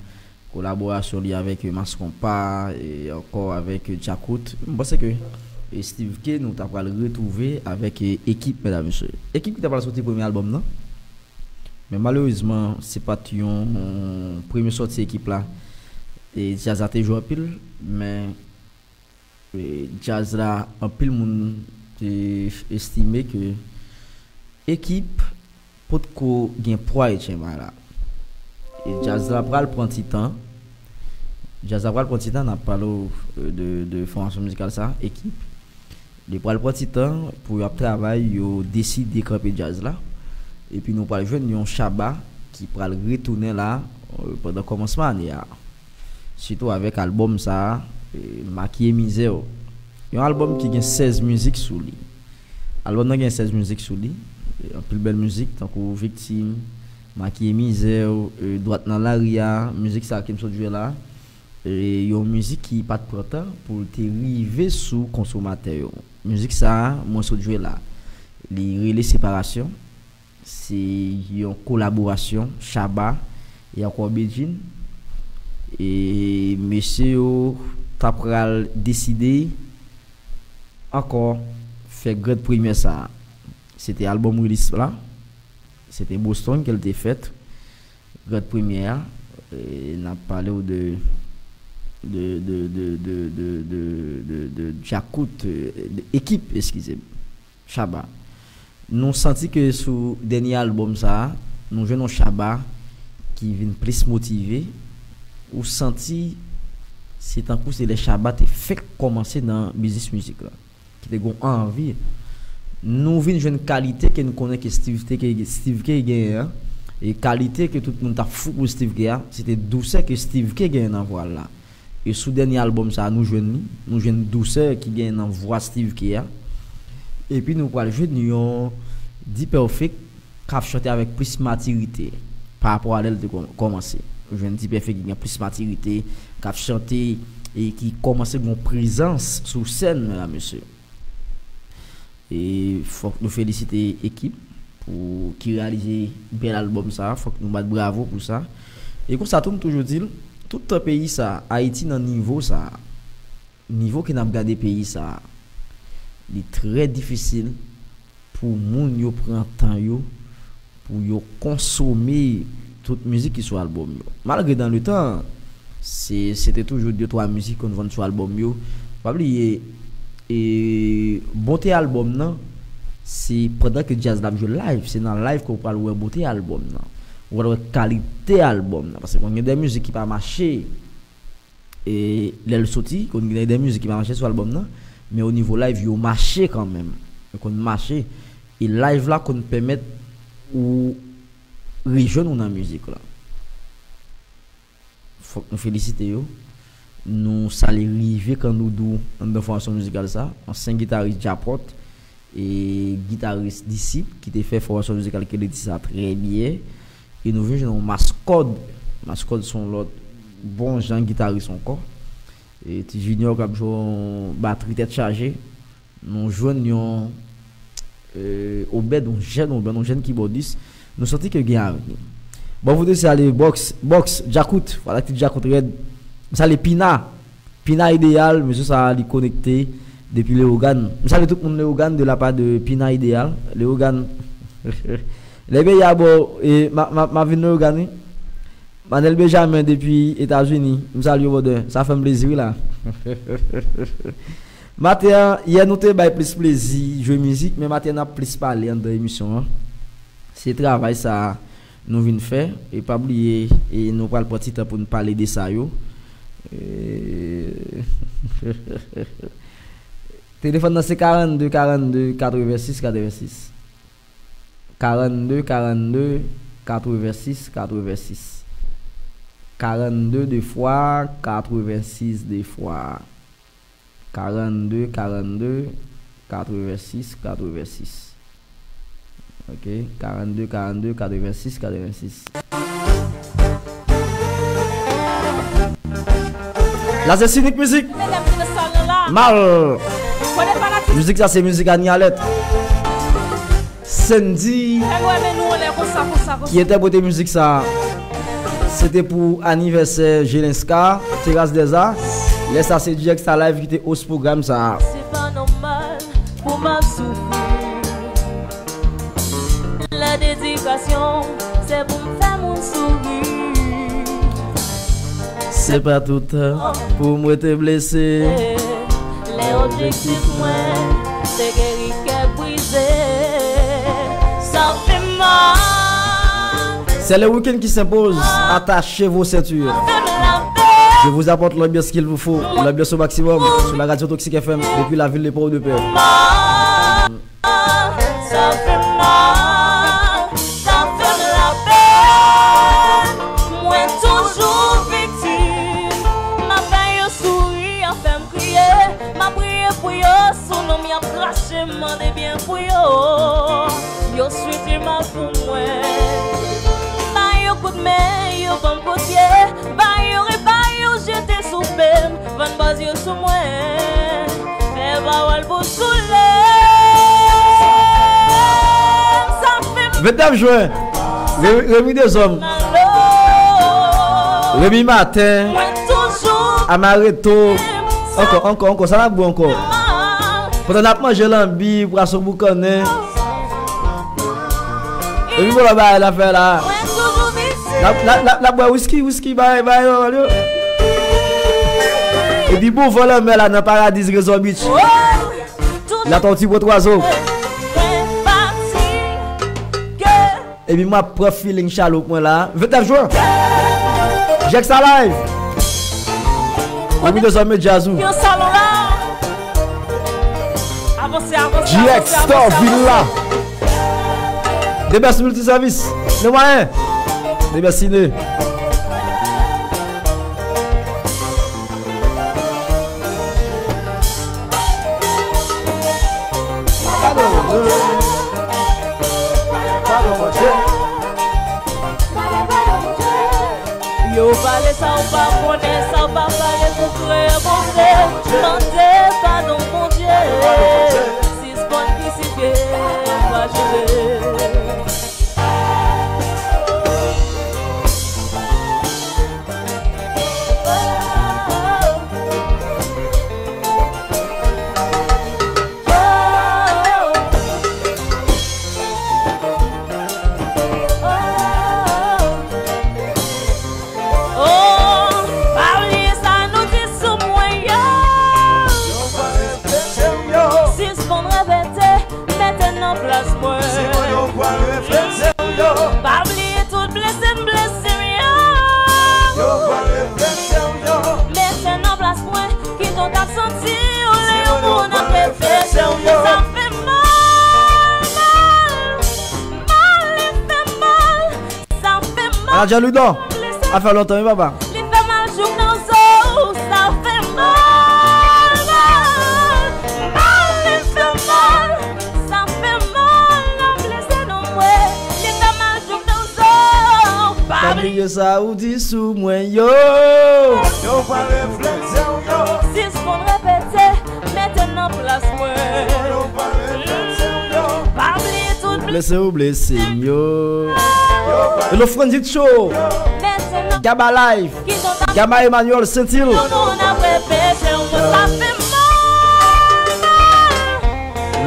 kolaborasyon li avèk, e, Mass Konpa, e ankò avèk, e, Djakout. M panse ke, e, Steve K, nou ta pral retwouve avèk, e, Ekip, medam, mesye. Ekip ki ta pral soti premye albòm nan. Men malerezman, se pa t yon premye sòti Ekip la. E djaz la te jwe anpil, men, e, djaz la, anpil moun te estime ke Ekip potko gen pwa e tyenbay la. E djaz la pral pran ti tan. Djaz la pral pran ti tan, n ap pale w, e, de, de fòmasyon mizikal sa, Ekip. Li pral pran ti tan pou y ap travay, yo deside kanpe djaz la. Epi nou pral jwenn yon Shabba ki pral retounen la, e, pandan kòmansman ane a. Sitou avèk albòm sa a, e, Makiye Mizè w. Yon albòm ki gen sèz mizik sou li. Albòm nan gen sèz mizik sou li. E, anpil bèl mizik, tankou Viktim, Makiye Mizè w, e, Dwat nan lari a, mizik sa a ke m sot jwe la. E, yon mizik ki pa t pran tan pou l te rive sou konsomatè yo. Mizik sa a, mwen sot jwe la. Li rele Separasyon. Se yon kolaborasyon Shabba e ankò Bedjine. E mesye yo ta pral deside ankò fè grand premyè sa a. Se te albòm release la. Se te Boston ke l te fèt. Grand premyè a, e, n ap pale w de, de, de, de, de, de, de, de, de Djakout, e, de Ekip, eskize m. Shabba. Nou santi ke sou dènye albòm sa a, nou jwenn yon Shabba ki vin plis motive. Ou santi se tankou se lè Shabba te fèk kòmanse nan biznis mizik la, ki te gon anvi. Nou vin jwenn kalite ke nou konnen ke Steve te, ke Steve K genyen an. E kalite ke tout moun t ap fou pou Steve K a, se te dousè ke Steve K genyen nan vwa l la. E sou dènye albòm sa a, nou jwenn li. Nou jwenn dousè ki genyen nan vwa Steve K a. Epi nou pral jwenn yon D-Perfect k ap chante avèk plis matirite pa rapò a lè l te kò-, kòmanse. Nou jwenn D-Perfect ki gen plis matirite, k ap chante e ki kòmanse gen yon prezans sou sèn, medam, mesye. E fòk nou felisite Ekip pou ki reyalize bèl albòm sa, fòk nou bat bravo pou sa. E konsa tou, m toujou di l, Tout tan peyi sa, Ayiti nan nivo sa, nivo ke n ap gade peyi sa, li trè difisil pou moun yo pran tan yo pou yo konsome tout mizik ki sou albòm yo. Malgre dan le tan, se, se te toujou de twa mizik konn vann sou albòm yo. Pa bliye, e, bonte albòm nan, se pandan ke djaz la ap jwe live, se nan live ke w pral wè bonte albòm nan. Ou pral wè kalite albòm nan. Paske konn gen de mizik ki pa mache, e, lè l soti, konn gen de mizik ki pa mache sou albòm nan, men o nivo live, yo mache kanmenm. Yo konn mache. E live la konn pèmèt ou rejwenn ou nan mizik la. Fòk nou felisite yo. Nou salye rive Kandoudou anndan fòmasyon mizikal sa, ansyen gitaris Djapòt e gitaris Disip ki te fè fòmasyon mizikal Keleti sa trè byen. E nou vin jwenn yon Maskòd. Maskòd se yon lòt bon jan gitaris ankò. E Ti Junior k ap jwe yon batri tèt chaje. Nou jwenn yon, e, Obed, yon jèn Obed, yon jèn kibòdis. Nou santi ke gen avni. Bon, fout se ale Bòks, Bòks, Djakout, vwala ti Djakout rèd. M salye Pina, Pina Ideyal, mesye sa a li konekte depi Leyogàn. M salye tout moun Leyogàn de la pa de Pina Ideyal. Leyogàn. Lè peyi a bon, e, m a, m a, m a vin Leyogàn, wi. Manel Benjamin depi Etazini, m salye w, brother. Sa fè m plezi, wi, la. Maten an, yè nou te bay plis plezi jwe mizik, men maten an n ap plis pale anndan emisyon an. Se travay sa a nou vin fè, e pa bliye, e nou pral pran ti tan pou n pale de sa yo. E, telefòn nan se karannde, karannde, katrevensis, katrevensis. Karannde, karannde, katrevensis, katrevensis. Karannde de fwa, katrevensis de fwa. Karannde, karannde, katrevensis, katrevensis. Ok, karannde, karannde, katrevensis, katrevensis. La se Sinik Mizik. Mal. Mizik sa se mizik Annie Alerte. Sandy ki entèprete mizik sa. Se te pou anivèsè Jelenska, Terrasse des Arts. Lè sa se Direct Star Live ki te host pwogram sa. Se pa nòmal pou m ap soufri. La dedikasyon, se pou m fè moun souri. Se pa tout tan pou m rete blese. Lè objektif mwen, se geri kè brize. Sa fè m mal. C'est le week-end qui s'impose. Attachez vos ceintures. Je vous apporte l'ambiance qu'il vous faut. L'ambiance au maximum sur la radio Toxic F M depuis la ville de Port-au-Prince. Sa fè m mal, sa fè m lapèn. Mwen toujou viktim. M ap fè yo souri, ap fè m kriye. M ap priye pou yo, sou non m y ap krache, m mande byen pou yo. Yo swete mal pou mwen. M ba yo kout men, yo ban m kout pye. M ba yo repa, yo jete sou pe m. Vann baz yo sou mwen. Fè pawòl pou soule m. Sa fè m vennèf jen. Remi, Remi Dezòm. Remi Maten. Amareto. Ankò, ankò, ankò. Sa n ap bwè ankò? Pandan n ap manje lanbi, pwason boukannen. Epi bon, lòt bagay n ap fè la. N ap, n ap, n ap, n ap bwè wiski, wiski, bagay, bagay nòmal yo. Epi bon van lanmè la nan Paradis Resort Beach. La Tortue pran twa zo. Epi m ap pran feeling Chalouk mwen la. Vennèf jen. Jèk sa live. Remi Dezòm met djaz ou. Yo salon la. Avanse, avanse, G X avanse, Star avanse, Villa. Avanse. Debès Multiservice. Le mwayen. Debès Sine. Yo pale sa w pa konnen, sa w pa pale pou kreye bonte. Mande padon Bondye. Sispann kritike, pa jije. Adja Ludon, a fè lontan, wi, papa. Li fè mal jouk nan zo, sa fè mal, mal, mal, li fè mal, sa fè mal, nan blese nan mwen, li fè mal jouk nan zo. Pa bliye sa ou di sou mwen yo. Yo pral reflekte w yo. Sispann repete, mete nan plas mwen. Yo pral reflekte w yo. Pa bliye tout blese ou blese m yo. Hello, Franzit Show. Gaba Live. Gaba Emmanuel Sentil.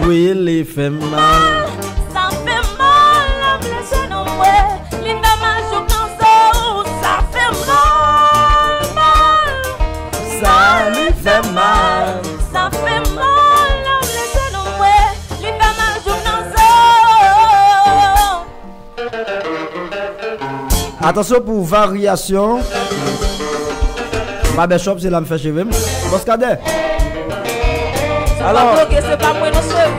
Wi, li fè m mal. Sa fè mal, la blese nan mwen. Li fè mal jouk nan zo. Sa fè mal, mal. Sa li fè mal. Sa fè mal, la blese nan mwen. Li fè mal jouk nan zo. Atansyon pou varyasyon. Barbershop, se la m fè cheve m. Bòs Kadè. Sa pa bloke, se pa mwen non, cheri.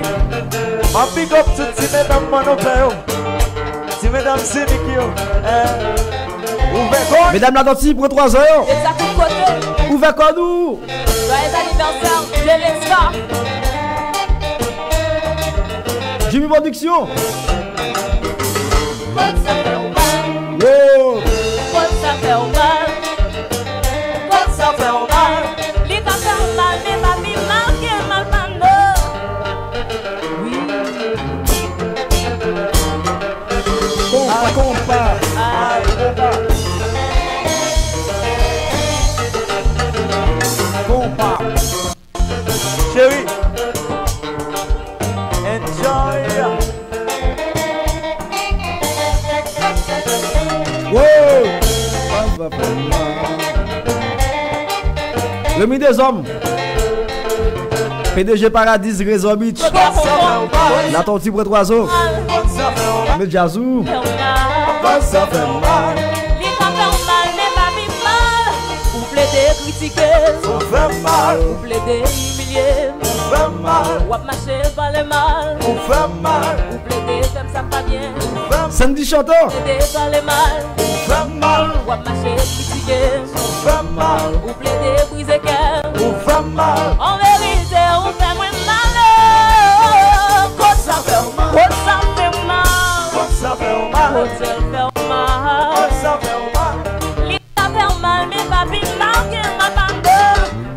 M ap big up tout ti medam mwen nou fè yo. Ti medam sinik yo. Eh. Ouvè kò. Medam Latòti, pran twa zan yo. Ouvè kò nou. Joyeux anniversaire, Delestar. Jimmy Production. Kot sa fè w mal? Wo! Kot sa fè w mal? Kot sa fè w mal? Li ka fè w mal, men pa pi mal ke mal pa m nan. Wi. Konpa, konpa. Ay, konpa. Konpa. Cheri, enjoy. Wow! Remi dezòm. P D G Paradis Resort Beach. Latòti pran twa zo. Met djaz ou. Li ka fè w mal, men pa pi mal. Ou plede kritike. Ou fè m mal. Ou plede imilye m. Ou fè m mal. W ap mache pale mal. Ou fè m mal. Ou plede fè m sa k pa byen. Ou fè m mal. Sandy Chanto. Ou plede pale mal. Ou fè m mal. W ap mache kritike m. Ou fè m mal. Ou plede brize kè m. Ou fè m mal. An verite, ou fè mwen mal. Kot sa fè w mal? Kot sa fè w mal? Kot sa fè w mal? Kot sa fè w mal? Kot sa fè w mal? Li ka fè w mal, men pa pi mal ke mal pa m de.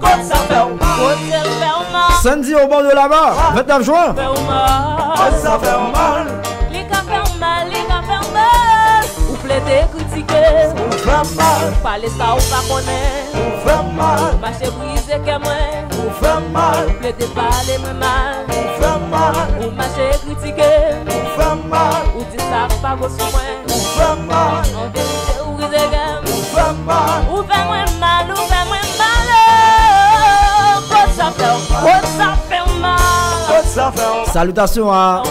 Kot sa fè w mal? Kot sa fè w mal? Sandy au bord de la mer, vennèf jwen. Fè w mal. Kot sa fè w mal? Li ka fè w mal, li ka fè w mal. Ou plede kritike. Ou fè m mal. Ou pale sa ou pa konnen. Ou fè m mal. Ou mache brize kè mwen. Ou fè m mal. Ou plede pale mwen mal. Ou fè m mal. Ou mache kritike. Ou fè m mal. Ou di sa k pa bon sou mwen. Ou fè m mal. An verite, ou brize kè m. Ou fè m mal. Ou fè mwen mal, ou fè mwen mal. Oh, kot sa fè w, kot sa fè w mal. Kot sa fè w mal. Salutations à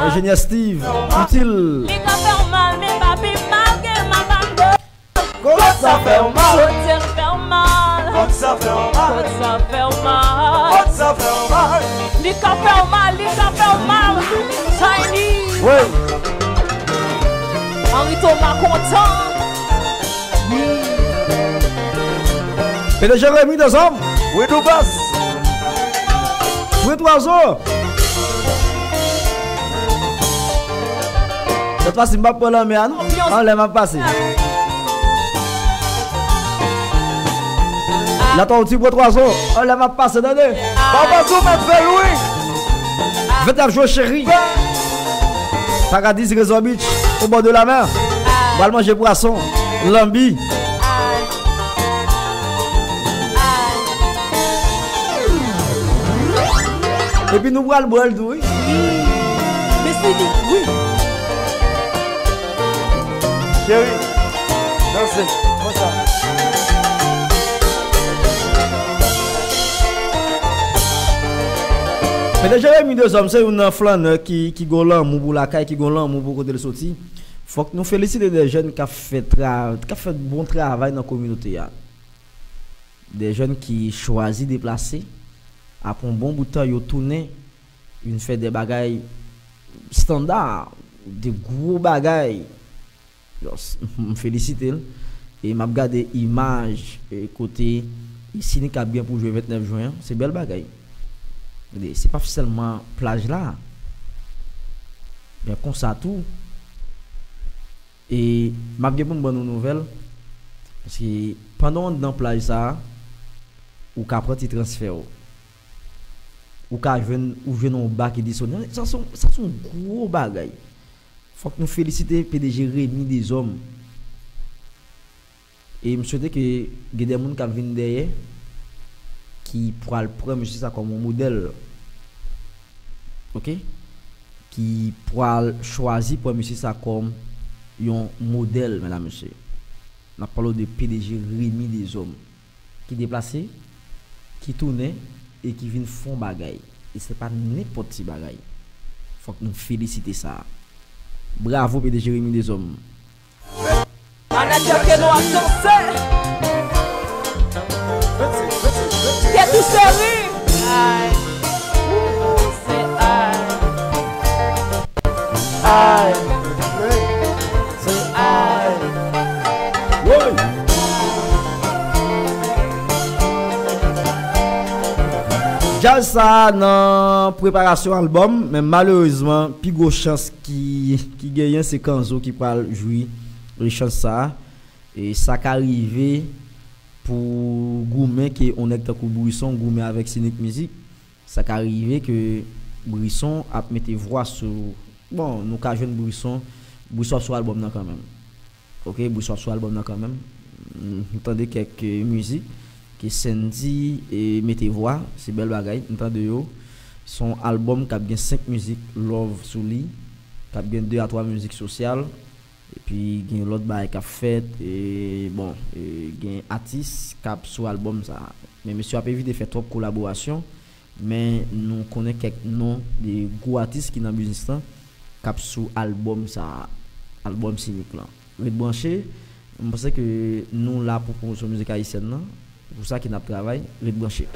ingénieur Steve, utile. Li ka fè w mal, men pa pi mal ke mal pa m de. Kot sa fè w mal? Kot sa fè w mal? Kot sa fè w mal? Kot sa fè w mal? Kot sa fè w mal? Li ka fè w mal, li ka fè w mal. Shiny. Wi. Henry Thomas kontan. Wi. P D G Remy dezòm. Wi, nou baz. Wi, twa zo. Sèt fwa si m p ap pran lanmè a non. Anlè m ap pase. Latòti pran twa zo. Anlè m ap pase, tande. Papa Zou mèt fè l wi. Vennèf jwen cheri. Paradis Resort Beach, au bord de la mer. Pral manje pwason, lanbi. Epi nou pral bwè l tou, wi. Wi. Mesi, wi. Cheri, danse, konsa. P D G Remy dezòm se youn nan flannè ki, ki gon lanmou pou lakay, ki gon lanmou pou kote l soti. Fòk nou felisite de jèn k ap fè tra-, k ap fè bon travay nan kominote a. De jèn ki chwazi deplase, apre yon bon bout tan, yo tounen, vin fè de bagay estanda, de gwo bagay. M felisite l. E m ap gade imaj, e, kote Sinik ap gen pou jwe vennèf jen an. Se bèl bagay. Gade, se pa sèlman plaj la, men konsa tou. E m ap gen pou m ban nou nouvèl. Paske pandan w anndan plaj sa a, ou ka pran ti transfè w. Ou ka jwenn, ou jwenn yon ba ki disponible. Sa se yon, sa se yon gwo bagay. Fòk nou felisite P D G Remy Deshommes. E m swete ke gen de moun k ap vin dèyè ki pral pran mesye sa kòm yon modèl. Oke? Ki pral chwazi pran mesye sa kòm yon modèl, medam, mesye. N ap pale de P D G Remy Deshommes, ki deplase, ki tounen e ki vin fè yon bagay. E se pa nenpòt ti bagay. Fòk nou felisite sa. Bravo, P D G Remy Deshommes. Manager Keno ap danse. Kèt ou cheri. Ay. Ou se ay. Ay. Se ay. Woy. Djaz sa a nan preparasyon albòm, men malerezman, pi gwo chans ki, ki genyen, se Kanzo ki pral jwi chans sa a. E sa ka rive pou goumen ke yon nèg tankou Brisson goumen avèk Sinik Mizik. Sa ka rive ke Brisson ap mete vwa sou, bon, nou ka jwenn Brisson, Brisson ap sou albòm nan kanmenm. Oke, Brisson ap sou albòm nan kanmenm. M tande kèk, e, mizik ke Sendy, e, mete vwa, se bèl bagay, m tande yo. Se yon albòm k ap gen senk mizik love sou li, k ap gen de a twa mizik sosyal, epi gen lòt bagay k ap fèt, e, bon, e, gen atis k ap sou albòm sa a. Men mesye ap evite fè twòp kolaborasyon, men nou konnen kèk non de gwo atis ki nan biznis lan k ap sou albòm sa a, albòm Sinik lan. Ret branche, m panse ke nou la pou pwomosyon mizik ayisyèn nan, se pou sa ke n ap travay, ret branche.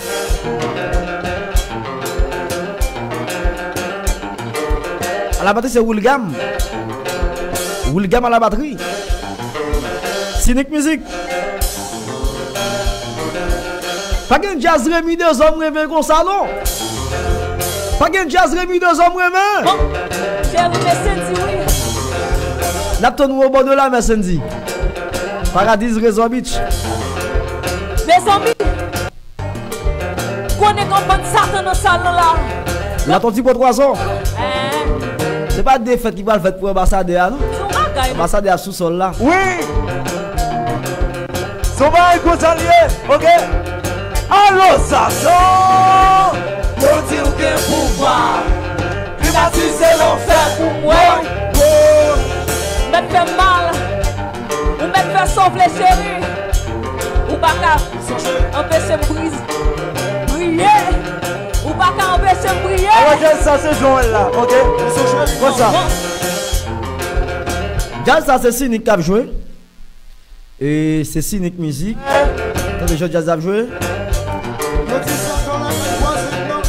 A la batri se Wilgam. Wilgam a la batri. Sinik Mizik. Pa gen djaz Remy Deshommes renmen konsa non. Pa gen djaz Remy Deshommes renmen. Bon, cheri, men Sendy, wi. N ap tann ou obò de lamè, Sendy. Paradis Resort Beach. Mezanmi, konnen gen yon bann satan nan sal lan la. La ton ti pwazon. Eh. Se pa defèt ki pral fèt pou anbasadè a non. Se yon bagay. Anbasadè a sou sòl la. Wi. Se yon bagay konsa l ye, oke? Alo, Sason! Yo di w gen pouvwa. Klimatize lanfè pou mwen. Mèt fè m mal. Ou mèt fè sa w vle, cheri. Ou pa ka anpeche m briz, briye. Ou pa ka anpeche m briye. Alò, djaz sa se jan w wè l la, oke? Konsa. Djaz sa se Sinik k ap jwe. E se Sinik Mizik. Tande jan djaz ap jwe.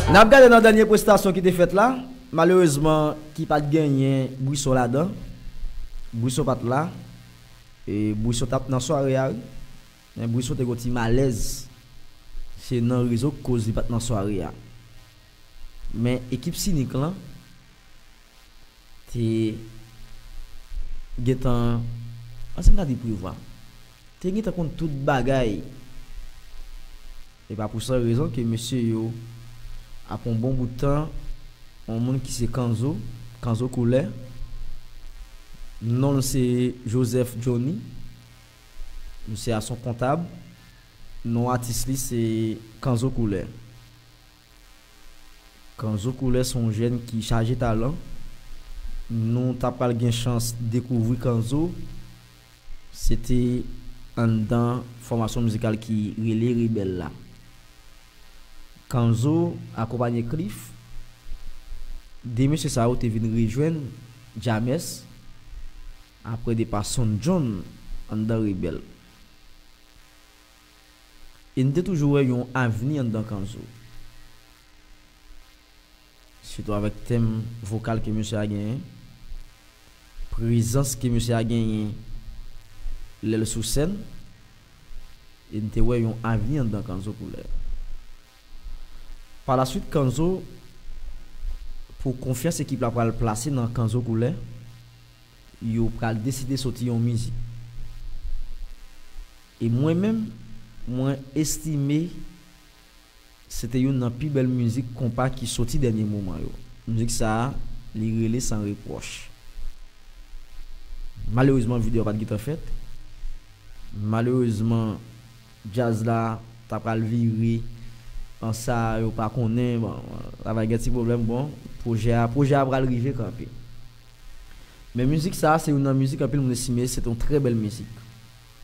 N ap gade nan dènye prestasyon ki te fèt la. Malerezman, ki pa t genyen Brisson ladan. Brisson pa t la. E Brisson t ap nan sware a, wi. Men Brisson te gen yon ti malèz. Se nan rezon k koz li pa t nan sware a. Men ekip Sinik lan te gentan, ansanm ta di prevwa, te gentan konn tout bagay. E pa pou san rezon ke mesye yo, apre yon bon bout tan, yon moun ki se Kanzo, Kanzo Koulè, non l se Joseph Johnny, misye a se yon kontab, non atis li se Kanzo Koulè. Kanzo Koulè se yon jèn ki chaje talan. Nou ta pral gen chans dekouvri Kanzo. Se te anndan fòmasyon mizikal ki rele Rebèl la. Kanzo akonpanye Cliff. De mesye sa yo te vin rejwenn James apre depa Son John anndan Rebèl. E n te toujou wè yon avni anndan Kanzo. Sitou avèk tèm vokal ke mesye a genyen, prezans ke mesye a genyen lè l sou sèn, e n te wè yon avni anndan Kanzo Koulè. Palaswit, Kanzo, pou konfyans ekip la pral plase nan Kanzo Koulè, yo pral deside soti yon mizik. E mwen menm, mwen estime se te youn nan pi bèl mizik konpa ki soti dènye moman yo. Mizik sa a, li rele San Repwòch. Malerezman, videyo a pa t gentan fèt. Malerezman, djaz la ta pral vire an sa yo pa konnen. Bon, travay gen ti pwoblèm. Bon, pwojè a, pwojè a pral rive kanpe. Men mizik sa a, se youn nan mizik anpil moun estime se te yon trè bèl mizik.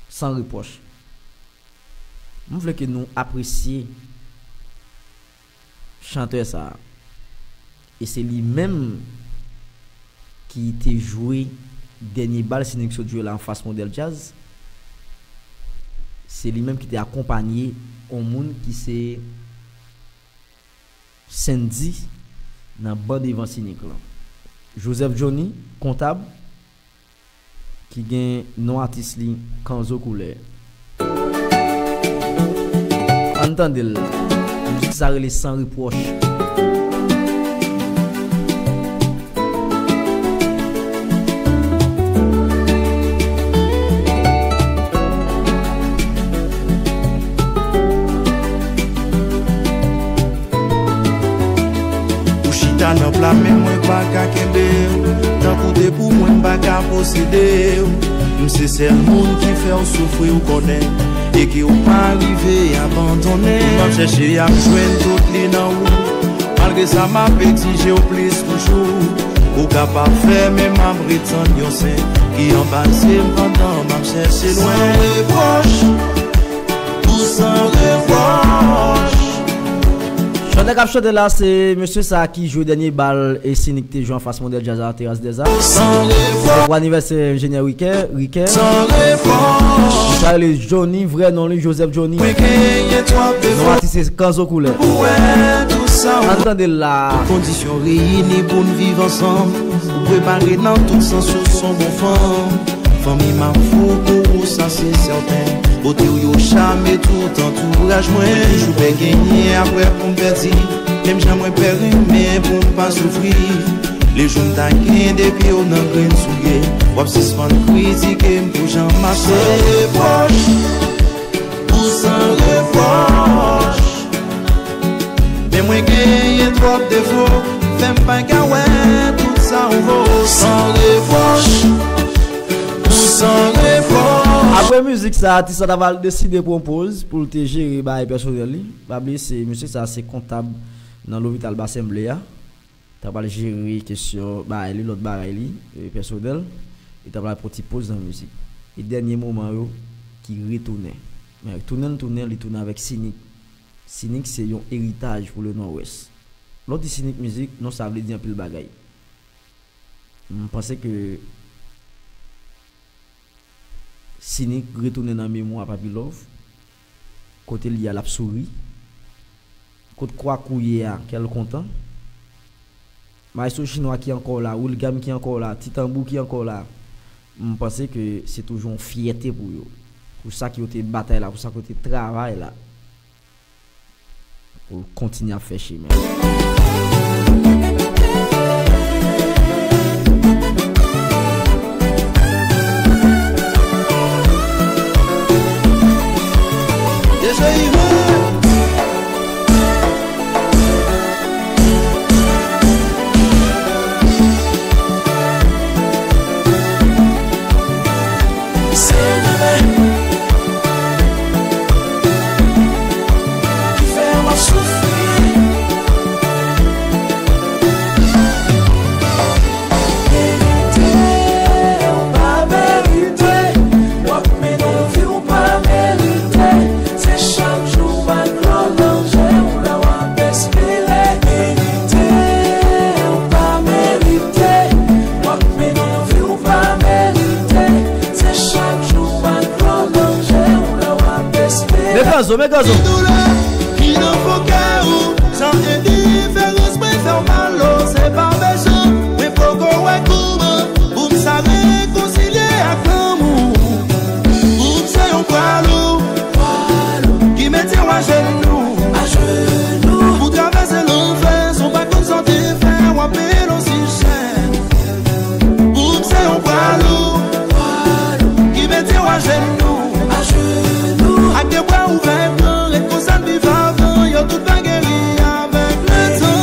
San Repwòch. M vle ke nou apresye chantè sa a. E se li menm ki te jwe dènye bal Sinik sot jwe la anfas Modèl Djaz. Se li menm ki te akonpanye yon moun ki se Sendy nan ban devan Sinik lan. Joseph Johnny, kontab, ki gen non atis li Kanzo Koulè. Ann tande l. Mizik sa rele San Repwòch. Ou chita nan pla men mwen pa ka kenbe w. Tankou te pou mwen m pa ka posede w. M se sèl moun ki fè w soufri w konnen. E ke w pa rive abandonnen. M ap chèche ap jwenn tout li nan ou. Malgre sa m ap egzije w plis toujou. Ou ka pa fè men m ap ret tann yon sen. Ki anba zye m pandan m ap chèche lwen. San repwòch. Pou san repwòch. Chantè k ap chante la, se mesye sa ki jwe dènye bal e Sinik te jwe anfas Modèl Djaz a Teras Dèza. Pou anivèsè enjenyè Rikè, Rikè. Sa rele Johnny, vrè non li, Joseph Johnny. Non atis se Kanzo Koulè. Ann tande l la. Kondisyon reyini pou n viv ansanm. Ou prepare nan tout sans, ou s on bon fanm. Fanmi m ap fou pou ou, sa se sèten. Bote w yo chame tout antouraj mwen. Mwen toujou pè genyen apre pou m pèdi. Menm jan mwen pè renmen pou m pa soufri. Lejou m ta gen de pye w nan grenn soulye. W ap sispann kritike m pou jan m ap se repwòch. Pou san repwòch. Men mwen genyen twòp defo, fè m pa ka wè tout sa w vo. San repwòch. Pou san repwòch. Apre mizik sa, atis la ta pral deside pran poz pou l te jere bagay pèsonèl li. Pa bliye, se mesye sa, se kontab nan lopital Basen Ble a. Ta pral jere kesyon bagay li, lòt bagay li, e, pèsonèl. E ta pral pran ti poz nan mizik. E dènye moman yo ki retounen. Men tounen l tounen, li tounen avèk Sinik. Sinik se yon eritaj pou le Nòdwès. Lè w di Sinik Mizik, non sa vle di anpil bagay. M panse ke Sinik retounen nan memwa Papi Love. Kote l ye a, l ap souri. Kot Kwaku ye a, kè l kontan. Maestro Chinwa ki ankò la, Wilgam ki ankò la, Ti Tanbou ki ankò la. M panse ke se toujou yon fyète pou yo. Pou sa ke yo te batay la, pou sa ke yo te travay la. Pou l kontinye ap fè chemen. Men Kanzo, men Kanzo. Ki doulè, ki nan fo kè ou, sa endiferans mwen fè w mal, o, se pa bezwen, mwen poko wè kouman pou m sa rekonsilye ak lanmou. Ajenou, ajenou. Ak de bra ouvè, pran ret konsa n viv avan, yo tout va geri avèk letan.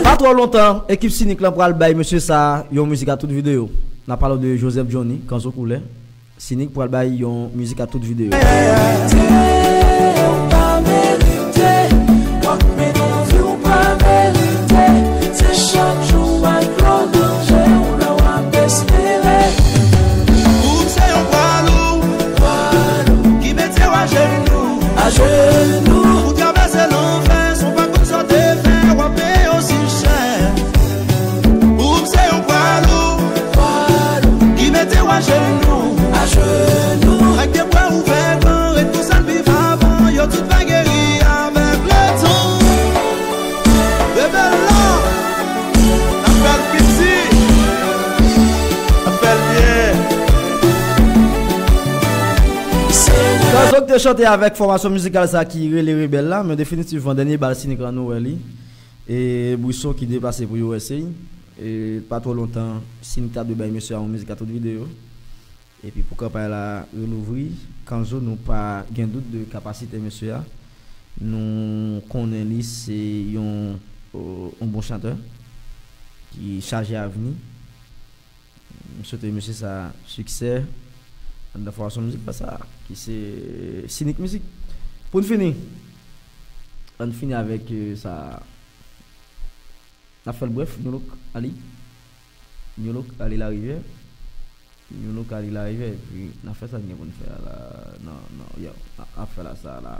Pa twò lontan, ekip Sinik lan pral bay mesye sa a yon mizik a tout videyo. N ap pale de Joseph Johnny, Kanzo Koulè. Sinik pral bay yon mizik a tout videyo. Ou pa merite, w ap mennen yon vi w pa merite. Se chak jou w al pran danje w lè w ap espere. Ou se yon pwa lou, pwa lou ki mete w ajenou, ajenou. Ou travèse lanfè san w pa konn sa w te fè, w ap peye osi chè. Ou se yon pwa lou, pwa lou ki mete w ajenou, ajenou. Ak de bra ouvè, pran ret konsa n viv avan, yo tout va geri avèk letan. Rebèl la, n ap fè l piti, n ap fè l byen. Kanzo k te chante avèk fòmasyon mizikal sa ki rele Rebèl la, men definitivman, dènye bal Sinik lan nou wè li. E Brisson ki deplase pou U S A. E pa twò lontan, Sinik ta dwe bay mesye a yon mizik a tout videyo. Epi pou kanpay la relouvri, Kanzo, nou pa gen dout de kapasite mesye a. Nou konnen li se yon, yon bon chantè ki chaje avni. M swete mesye sa siksè anndan fòmasyon mizikal sa, ki se Sinik Mizik. Pou n fini, ann fini avèk, euh, sa. N ap fè l brèf, New Look Ali. New Look Ali Larivière. New Look Ali Larivière, epi n ap fè sa n gen pou n fè a la. Non, non, yo, n ap fè la sa la.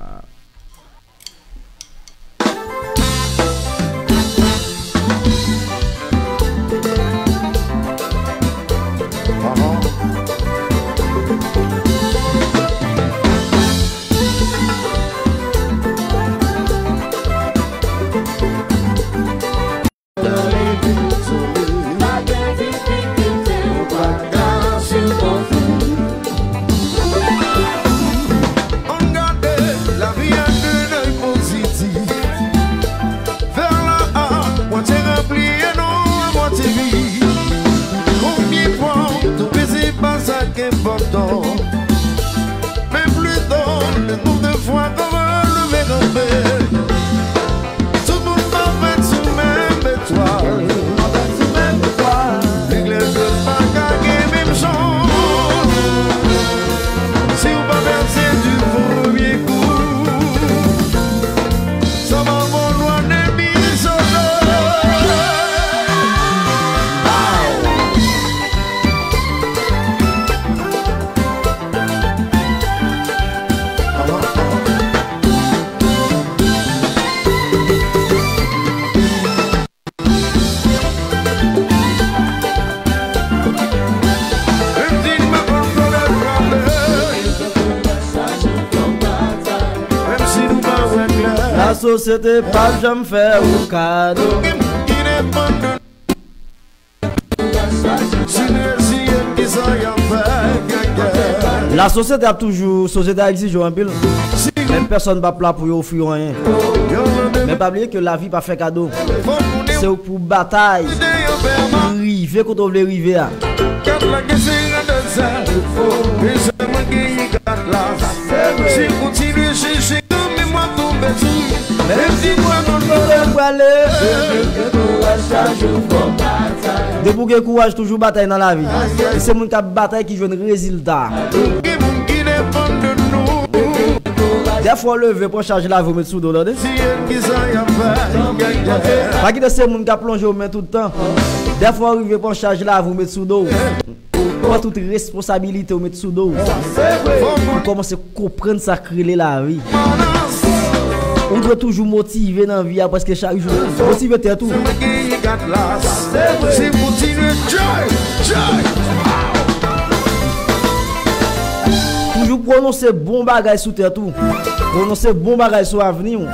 Ann gade lavi ak de lèy pozitif. Vè la a mwatye ranpli e non a mwatye vid. Konbyen fwa w tonbe se pa sa k enpòtan. Men plito le nonb de fwa ke w leve kanpe. Tout moun pa fèt sou menm etwal. Leklè pa ka gen menm chans. Si w pa pèse di premye kou, sa pa bon lwa de misoto. Lasosyete p ap janm fè ou kado. Lasosyete ap toujou, sosyete a egzije w anpil. Men pèsonn p ap la pou yo ofri w anyen. Men pa bliye ke lavi pa fè kado. Se ou k pou batay pou rive kote w vle rive a. Kat la gen se radòt sa. Men sèlman genyen kat la. Si w kontinye chèche kanmenm w ap tonbe sou li. Menm si w pa konn kote w prale. Depi w gen kouraj, toujou batay nan lavi. E se moun k ap batay ki jwenn rezilta. Gen moun ki depann de nou. Dèfwa w leve, pran chaj lavi w met sou do w, tande? Pa kite se moun k ap lonje w men tout tan. Dèfwa w rive pran chaj lavi w met sou do w. Pran tout responsabilite w met sou do w. Ou kòmanse konprann sa k rele lavi. Ou dwe toujou motive nan vi a prèske chak jou. Motive tèt ou. Toujou pwononse bon bagay sou tèt ou. Pwononse bon bagay sou avni w.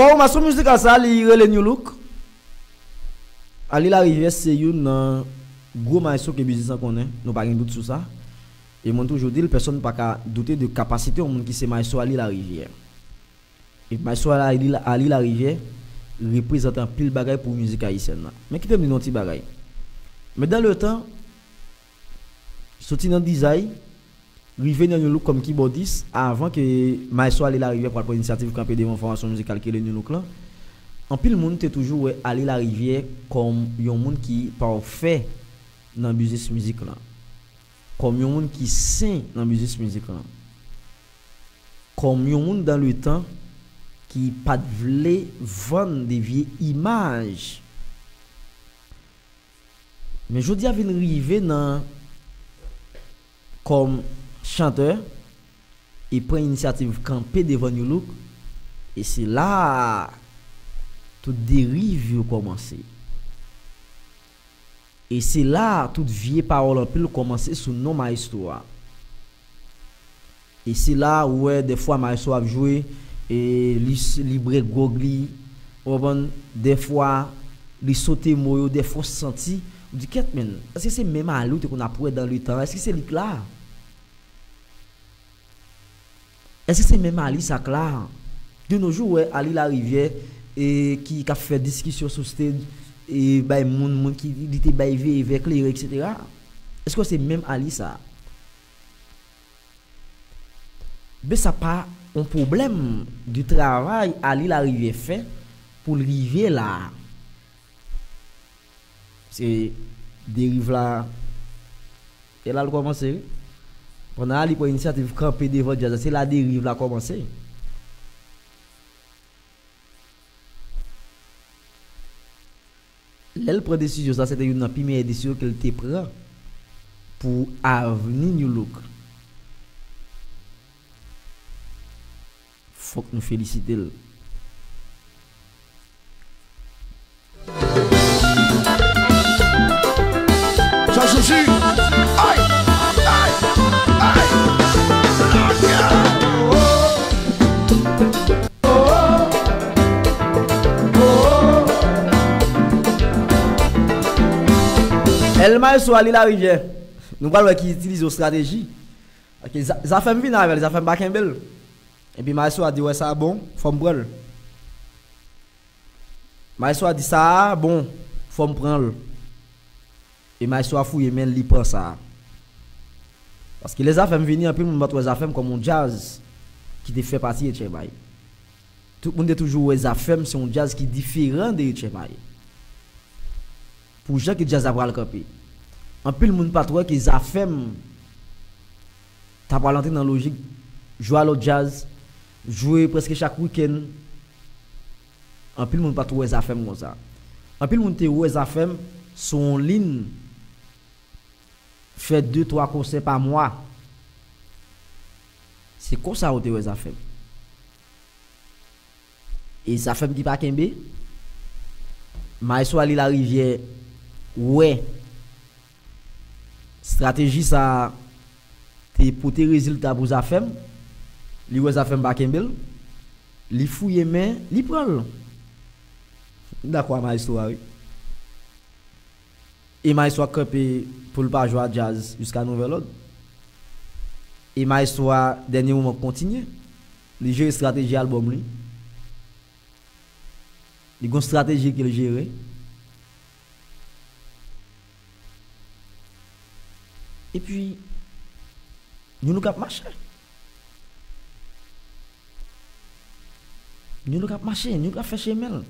Fòmasyon mizikal sa, li rele New Look. Ali Larivière se youn nan gwo maestro ke biznis lan konnen, nou pa gen dout sou sa. E mwen toujou di l, pèsonn pa ka doute de kapasite yon moun ki se maestro Ali Larivière. E maestro Ali, Ali Larivière reprezante anpil bagay pou mizik ayisyèn nan. Men kite m di nou yon ti bagay. Men dan le tan, soti nan Dizay, rive nan New Look kòm kibòdis, avan ke maestro Ali Larivière pral pran inisyativ kanpe devan fòmasyon mizikal ki rele New Look lan, anpil moun te toujou wè Ali Larivière kòm yon moun ki pafè nan biznis mizik lan, kòm yon moun ki sen nan biznis mizik lan, kòm yon moun dan le tan ki pa t vle vann de vye imaj. Men jodi a vin rive nan kòm chantè e pran inisyativ kanpe devan New Look, e se la a tout deriv yo kòmanse. E se la a tout vye pawòl anpil kòmanse sou non maestro a. E se la ou wè dèfwa maestro ap jwe, e li, li bwè gwòg li, ou konprann, dèfwa li sote mo yo, dèfwa w santi, ou di, kèt, men, èske se menm Ali ou te konn ap wè dan le tan? Èske se li k la? Èske se menm Ali sa k la? De nos jours, ou wè Ali Larivière, e, ki, k ap fè diskisyon sou stage, e bay moun, moun ki li te bay veye vè klere, etsetera. Èske se menm Ali sa? Men sa pa yon pwoblèm de travay Ali Larivière fè pou l rive la a. Se deriv la, e la l kòmanse, wi. Pandan Ali pran inisyativ kanpe devan djaz la, se la deriv la kòmanse. Lè l pran desizyon sa, se te youn nan pi meyè desizyon ke l te pran pou avni New Look. Fòk nou felisite l. Sa sousi. Ay! Ay! Ay! El Maestro Ali Larivière. Nou pral wè ki itilize yon estrateji. Ok, Za-, Zafèm vin avè l, Zafèm pa kenbe l. Epi Maestro a di, wè sa bon, fò m pran l. Maestro a di, sa a bon, fò m pran l. E maestro a fouye men l, li pran sa a. Paske lè Zafèm vini, anpil moun pa t wè Zafèm kòm yon djaz ki te fè pati H M I. Tout moun te toujou wè Zafèm se yon djaz ki diferan de H M I. Pou jan ke djaz la pral kanpe. Anpil moun pa t wè ke Zafèm ta pral antre nan lojik jwe alò djaz, jwe prèske chak wikenn. Anpil moun pa t wè Zafèm konsa. Anpil moun te wè Zafèm sou yon liy fè de, twa konsè pa mwa. Se konsa yo te wè Zafèm. E Zafèm ki pa kenbe. Maestro Ali Larivière wè estrateji sa a te pote rezilta pou Zafèm. Li wè Zafèm pa kenbe l. Li fouye men, li pran l. M dakò a maestro a, wi. E maestro a kanpe pou l pa jwe a djaz jiska nouvèl òd. E maestro a, dènye moman, kontinye. Li jere estrateji albòm li. Li gon estrateji ke l jere. Epi, New Look ap mache. New Look ap mache, New Look ap fè chemen l.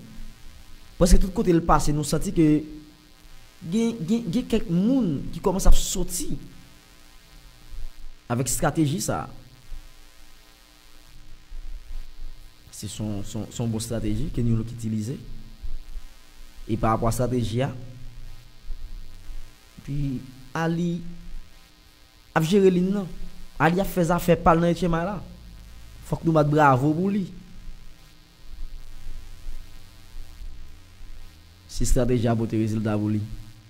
Prèske tout kote l pase, nou santi ke gen, gen, gen kèk moun ki kòmanse ap soti avèk estrateji sa a. Se son, son, son bon estrateji ke New Look itilize. E pa rapò a estrateji a, epi Ali ap jere liy nan. Ali ap fè zafè pa l nan H M I la. Fòk nou bat bravo pou li. Si estrateji a pote rezilta pou li,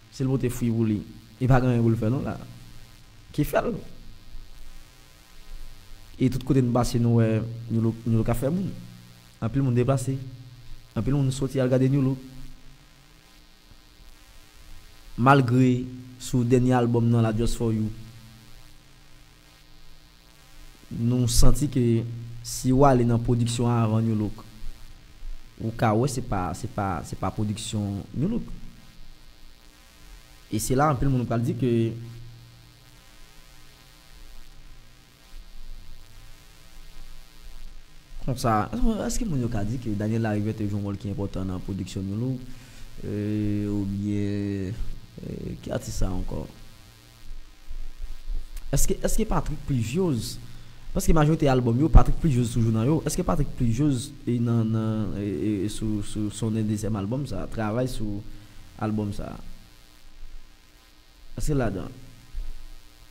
si l pote fwi pou li, li pa gen anyen pou l fè non la. Ki fè l? E tout kote n pase, nou wè New Look, New Look ap fè moun. Anpil moun deplase. Anpil moun soti al gade New Look. Malgre sou dènye albòm nan, La Just For You, nou santi ke si w ale nan pwodiksyon avan Nu Look, ou ka wè se pa, se pa, se pa pwodiksyon Nu Look. E se la anpil moun pral di ke Konsa, èske moun yo ka di ke Daniel Larivière te jwe yon wòl ki enpòtan nan pwodiksyon Nu Look? E, oubyen, e, ki atis sa ankò? Èske, èske Patrick Pluviose, paske majorite albòm yo, Patrick Pluviose toujou nan yo, èske Patrick Pluviose e nan, nan, e, e, e sou, sou, sou yon dezyèm albòm sa, travay sou albòm sa? Èske l ladan?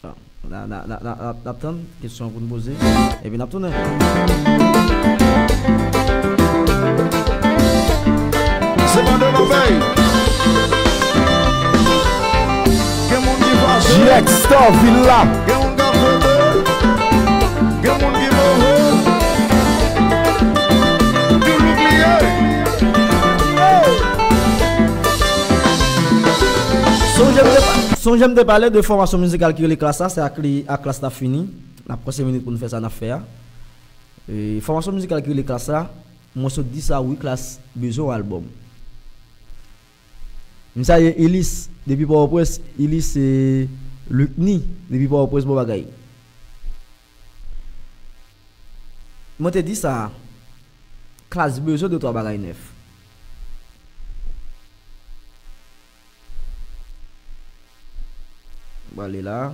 Bon, n a, n a, n a, n a, n ap tann kesyon an pou n poze, epi n ap tounen. Se pa de lòbèy. Gen moun ki fache. G X Star Villa. Gen moun k ap fete. Gen moun ki move. Ki look li ye? Sonje m te pa-, sonje m te pale de fòmasyon mizikal ki rele Klass la, se ak li, ak Klass n ap fini. N ap pran senk minit pou n fè sa n ap fè a. E, fòmasyon mizikal ki rele Klass la, mwen sot di sa, wi, Klass bezwen yon albòm. M salye Ilis depi Pòtoprens, Ilis, e, Lucny depi Pòtoprens, bon bagay. Mwen te di sa, Klass bezwen de twa bagay nèf. Bon, ale la.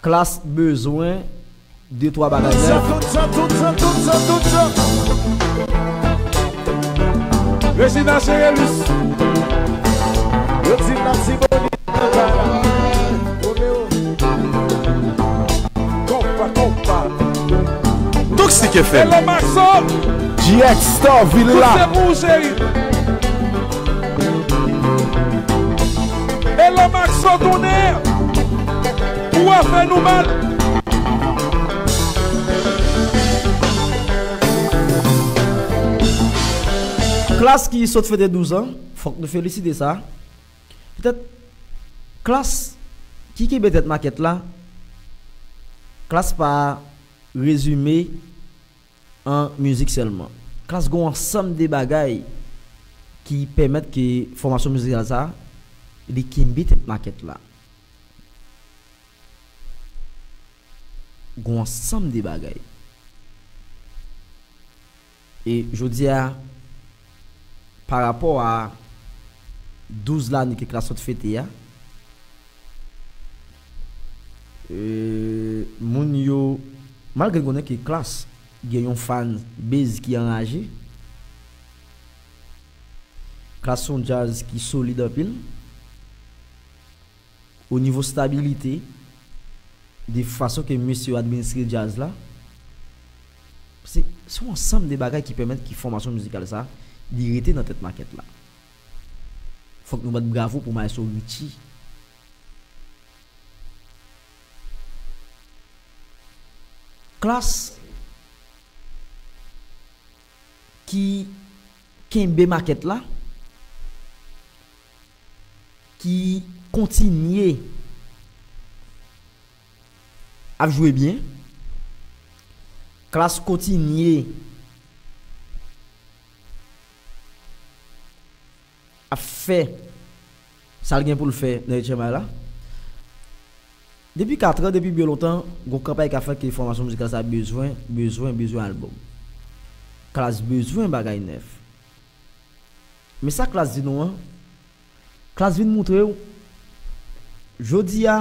Klass bezwen de twa bagay nèf. Tout sa, tout sa, tout sa, tout sa. Reginald Chérilus. Yo di Latibonit. Konpa, konpa. Toxic F M. Hello, Maxo. G X Star Villa. Tout se pou ou, cheri. Hello, Maxo, tounen. Ou a fè nou mal. Klass ki sot fete douz an, fòk nou felisite sa. Petèt, Klass ki kenbe tèt makèt la, Klass pa rezime an mizik sèlman. Klass gen yon ansanm de bagay ki pèmèt ke fòmasyon mizikal sa, li kenbe tèt makèt la. Gen yon ansanm de bagay. E jodi a, pa rapò a douz lane ke Klass sot fete a, e, moun yo, malgre n konnen ke Klass gen yon fan base ki anraje, Klass se yon djaz ki solid anpil. O nivo stabilite, de fason ke mesye yo administre djaz la, se, se yon ansanm de bagay ki pèmèt ke fòmasyon mizikal sa, li rete nan tèt makèt la. Fòk nou bat bravo pou Maestro Richie. Klass ki kenbe makèt la, ki kontinye ap jwe byen, Klass kontinye ap fè sa l gen pou l fè nan H M I la. Depi kat an, depi byen lontan, gon kanpay k ap fè ke fòmasyon mizikal sa bezwen, bezwen, bezwen albòm. Klass bezwen bagay nèf. Men sa Klass di nou an, Klass vin montre w, jodi a,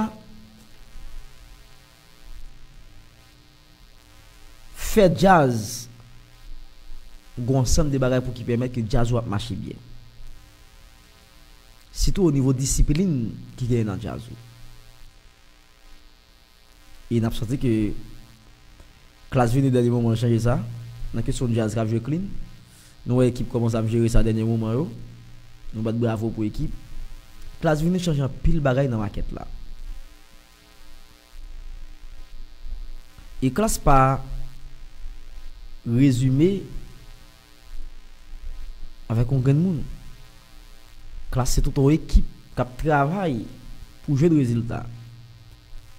fè djaz, gon ansanm de bagay pou ki pèmèt ke djaz ou ap mache byen. Sitou o nivo disiplin ki genyen nan djaz ou. E n ap santi ke Klass vini dènye moman an chanje sa. Nan kesyon djaz k ap jwe clean, nou wè ekip kòmanse ap jere sa dènye moman yo. Nou bat bravo pou ekip. Klass vini chanje anpil bagay nan makèt la. E Klass pa rezime avèk yon grenn moun. Klass se tout yon ekip k ap travay pou jwenn rezilta.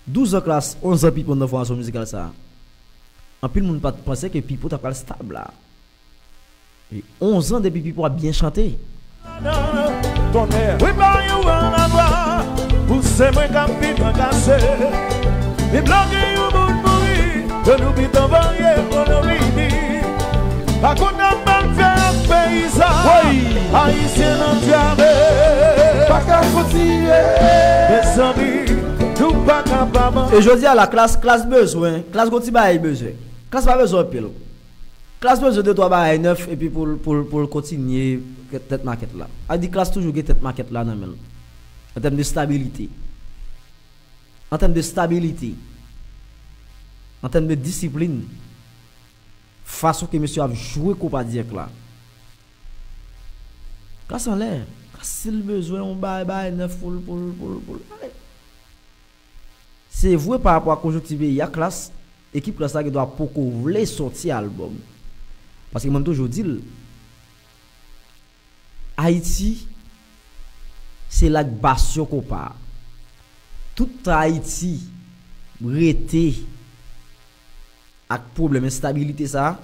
Douz an Klass, onz an Pipo nan fòmasyon mizikal sa a. Anpil moun pa t panse ke Pipo ta pral stab la. E onz an depi Pipo ap byen chante. Tonnè. Wi, pa yon anlwa pou se mwen k ap viv an kase. Li bloke yon moun mouri, ke nou pito voye kono vini. Pa konn ap mal fè ak peyizan. Ayisyen nan dyare. Pa ka kontinye. Mezanmi, nou pa kapab. E jodi a la, Klass, Klass bezwen, Klass gon ti bagay bezwen. Klass pa bezwen anpil. Klass bezwen de twa bagay nèf epi pou l, pou l, pou l kontinye tèt makèt la. A di Klass toujou gen tèt makèt la nan men l. An tèm de stabilite. An tèm de stabilite. An tèm de disiplin. Fason ke mesye ap jwe konpa dirèk la. Klass anlè. Klass si l bezwen yon bagay, bagay nèf pou l, pou l, pou l, pou l pale. Se vre pa rapò a konjonkti peyi a, Klass, ekip Klass la gendwa poko vle sòti albòm. Paske mwen m toujou di l, Ayiti, se la k basyon konpa a. Tout tan Ayiti rete ak pwoblèm enstabilite sa a,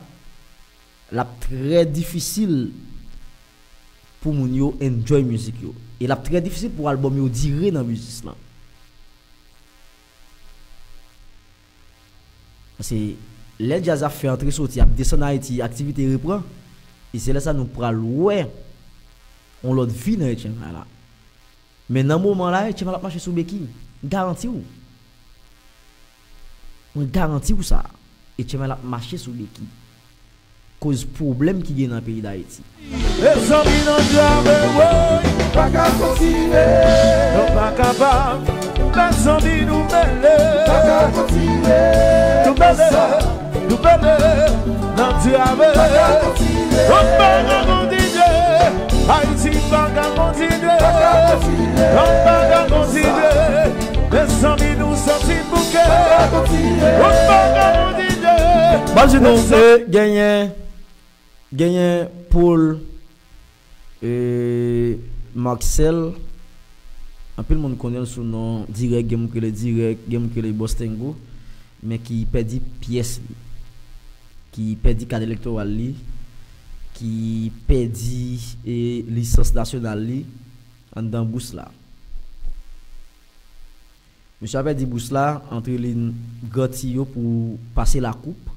l ap trè difisil pou moun yo enjoy mizik yo. E l ap trè difisil pou albòm yo dire nan biznis lan. Paske lè djaz ap fè antre soti, ap desann Ayiti, aktivite repran, e se lè sa nou pral wè yon lòt vi nan H M I la. Men nan moman la, H M I ap mache sou beki. M garanti w. Mwen garanti w sa. H M I ap mache sou beki. Koz pwoblèm ki gen nan peyi Dayiti. Mezanmi nan djab, woy, pa ka kontinye. Nou pa kapab. Mezanmi nou mele. Pa ka kontinye. Nou mele. Nou mele. Nan djab. Pa ka kontinye. Nou pa ka kontinye. Ayiti pa ka kontinye. Pa ka kontinye. Nou pa ka kontinye. Mezanmi nou santi bouke. Pa ka kontinye. Nou pa ka kontinye. Ban m di nou, e, genyen, genyen Paul, e, Marcel. Anpil moun konnen l sou non Dirèk, gen moun ki rele Dirèk, gen moun ki rele Boss Tengo, men ki pèdi pyès li, ki pèdi kat elektoral li, ki pèdi, e, lisans nasyonal li anndan bous la. Mesye a pèdi bous la, antre li Gran Tiyo pou pase Lakoup.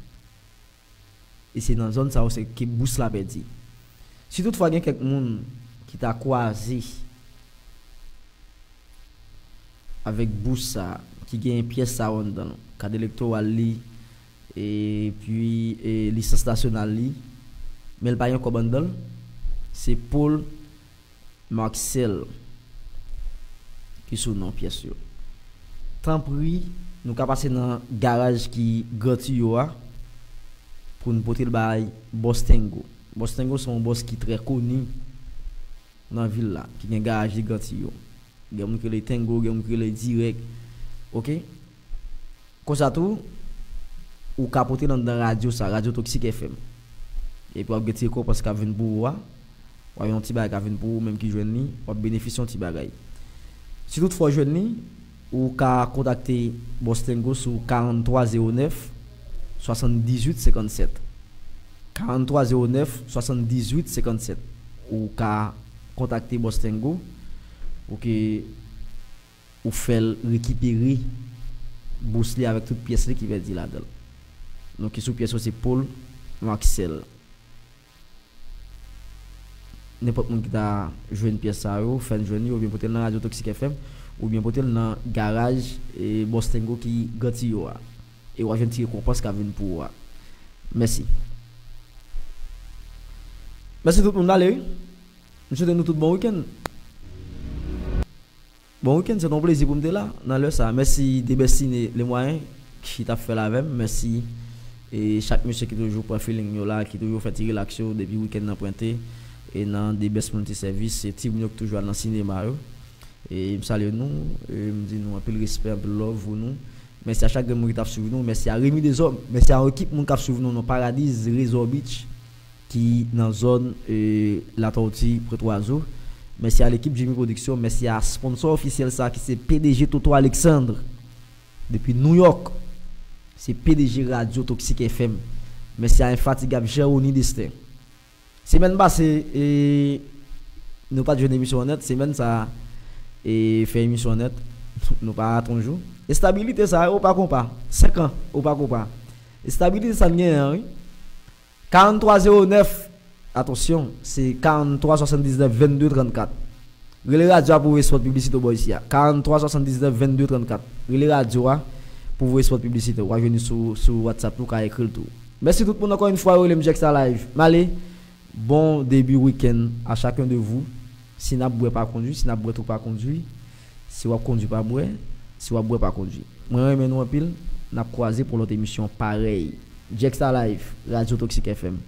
E se nan zòn sa yo se ke bous la pèdi. Si toutfwa gen kèk moun ki ta kwaze avèk bous sa, ki gen pyès sa yo anndan l, kat elektoral li, epi, e, lisans nasyonal li, men l pa gen kòb anndan l, se Paul Marcel ki sou non pyès yo. Tanpri, nou ka pase nan garaj ki Gran Tiyo a pou n pote l bay Boss Tengo. Boss Tengo se yon bòs ki trè koni nan vil la, ki gen garaj li Gran Tiyo. Gen moun ki rele Tengo, gen moun ki rele Dirèk. Oke? Konsa tou, ou ka pote l anndan radyo sa, Radyo Toksik F M. Epi w ap gen ti rekonpans k ap vin pou ou a. W ap yon ti bagay k ap vin pou ou menm ki jwenn li, w ap benefisye yon ti bagay. Si toutfwa w jwenn li, ou ka kontakte Boss Tengo sou karannntwa zewo nèf, swasanndizuit senkannsèt. Karannntwa zewo nèf, swasanndizuit senkannsèt. Ou ka kontakte Boss Tengo pou ke ou fè l rekipere bous li avèk tout pyès li ki pèdi ladan l. Non ki sou pyès yo se Paul Marcel. Nenpòt moun ki ta jwenn pyès sa yo, fè n jwenn yo, oubyen pote l nan Radyo Toksik F M, oubyen pote l nan garaj, e, Boss Tengo ki Gran Tiyo a. E w a jwenn ti rekonpans k ap vin pou ou a. Mèsi. Mèsi tout moun, n ale wi. M swete nou tout bon wikenn. Bon wikenn, se t on plezi pou m te la nan lè sa. Mèsi Debestine Lemwayen ki t ap fè l avè m. Mèsi, e, chak mesye ki toujou pran feeling yo la, ki toujou fè ti relaks yo depi wikenn nan pwente. E nan The Best Multi Service, se timoun yo ki toujou al nan sinema yo. E m salye nou, e m di nou anpil respè, anpil love pou nou. Mèsi a chak grenn moun ki t ap swiv nou. Mèsi a Remy Deshommes. Mèsi a yon ekip moun k ap swiv nou nan Paradis Resort Beach, ki nan zòn e, Latòti, Pwentwazo. Mèsi a lekip Jimmy Production, mèsi a sponsò ofisyèl sa ki se P D G Toto Alexandre depi New York. Se P D G Radio Toxic F M. Mèsi a enfatigab Jeroni Destin. Semèn pase, e, nou pa t jwenn emisyon an nèt, semèn sa a, e, fè emisyon an nèt, nou pa rat yon jou. Estabilite sa a, ou pa konpa. Senk an, ou pa konpa. Estabilite sa n genyen an, wi. Karant twa zewo nèf, atansyon, se karant twa swasanndiznèf vennde trannkat. Rele radyo a pou voye spòt piblisite w bò isi a. Karant twa swasanndiznèf vennde trannkat. Rele radyo a pou voye spòt piblisite w. W a jwenn li sou, sou WhatsApp nou, ka ekri l tou. Mèsi tout moun ankò yon fwa, yo rele m Jexta Live. M ale, bon debi wikenn a chacun de vous. Si n ap bwè pa kondwi, si n ap bwè twou pa kondwi. Si w ap kondwi pa bwè, si w ap bwè pa kondwi. Mwen renmen nou anpil, n ap kwaze pou lòt emisyon parèy. Jexta Live, Radio Toxic F M.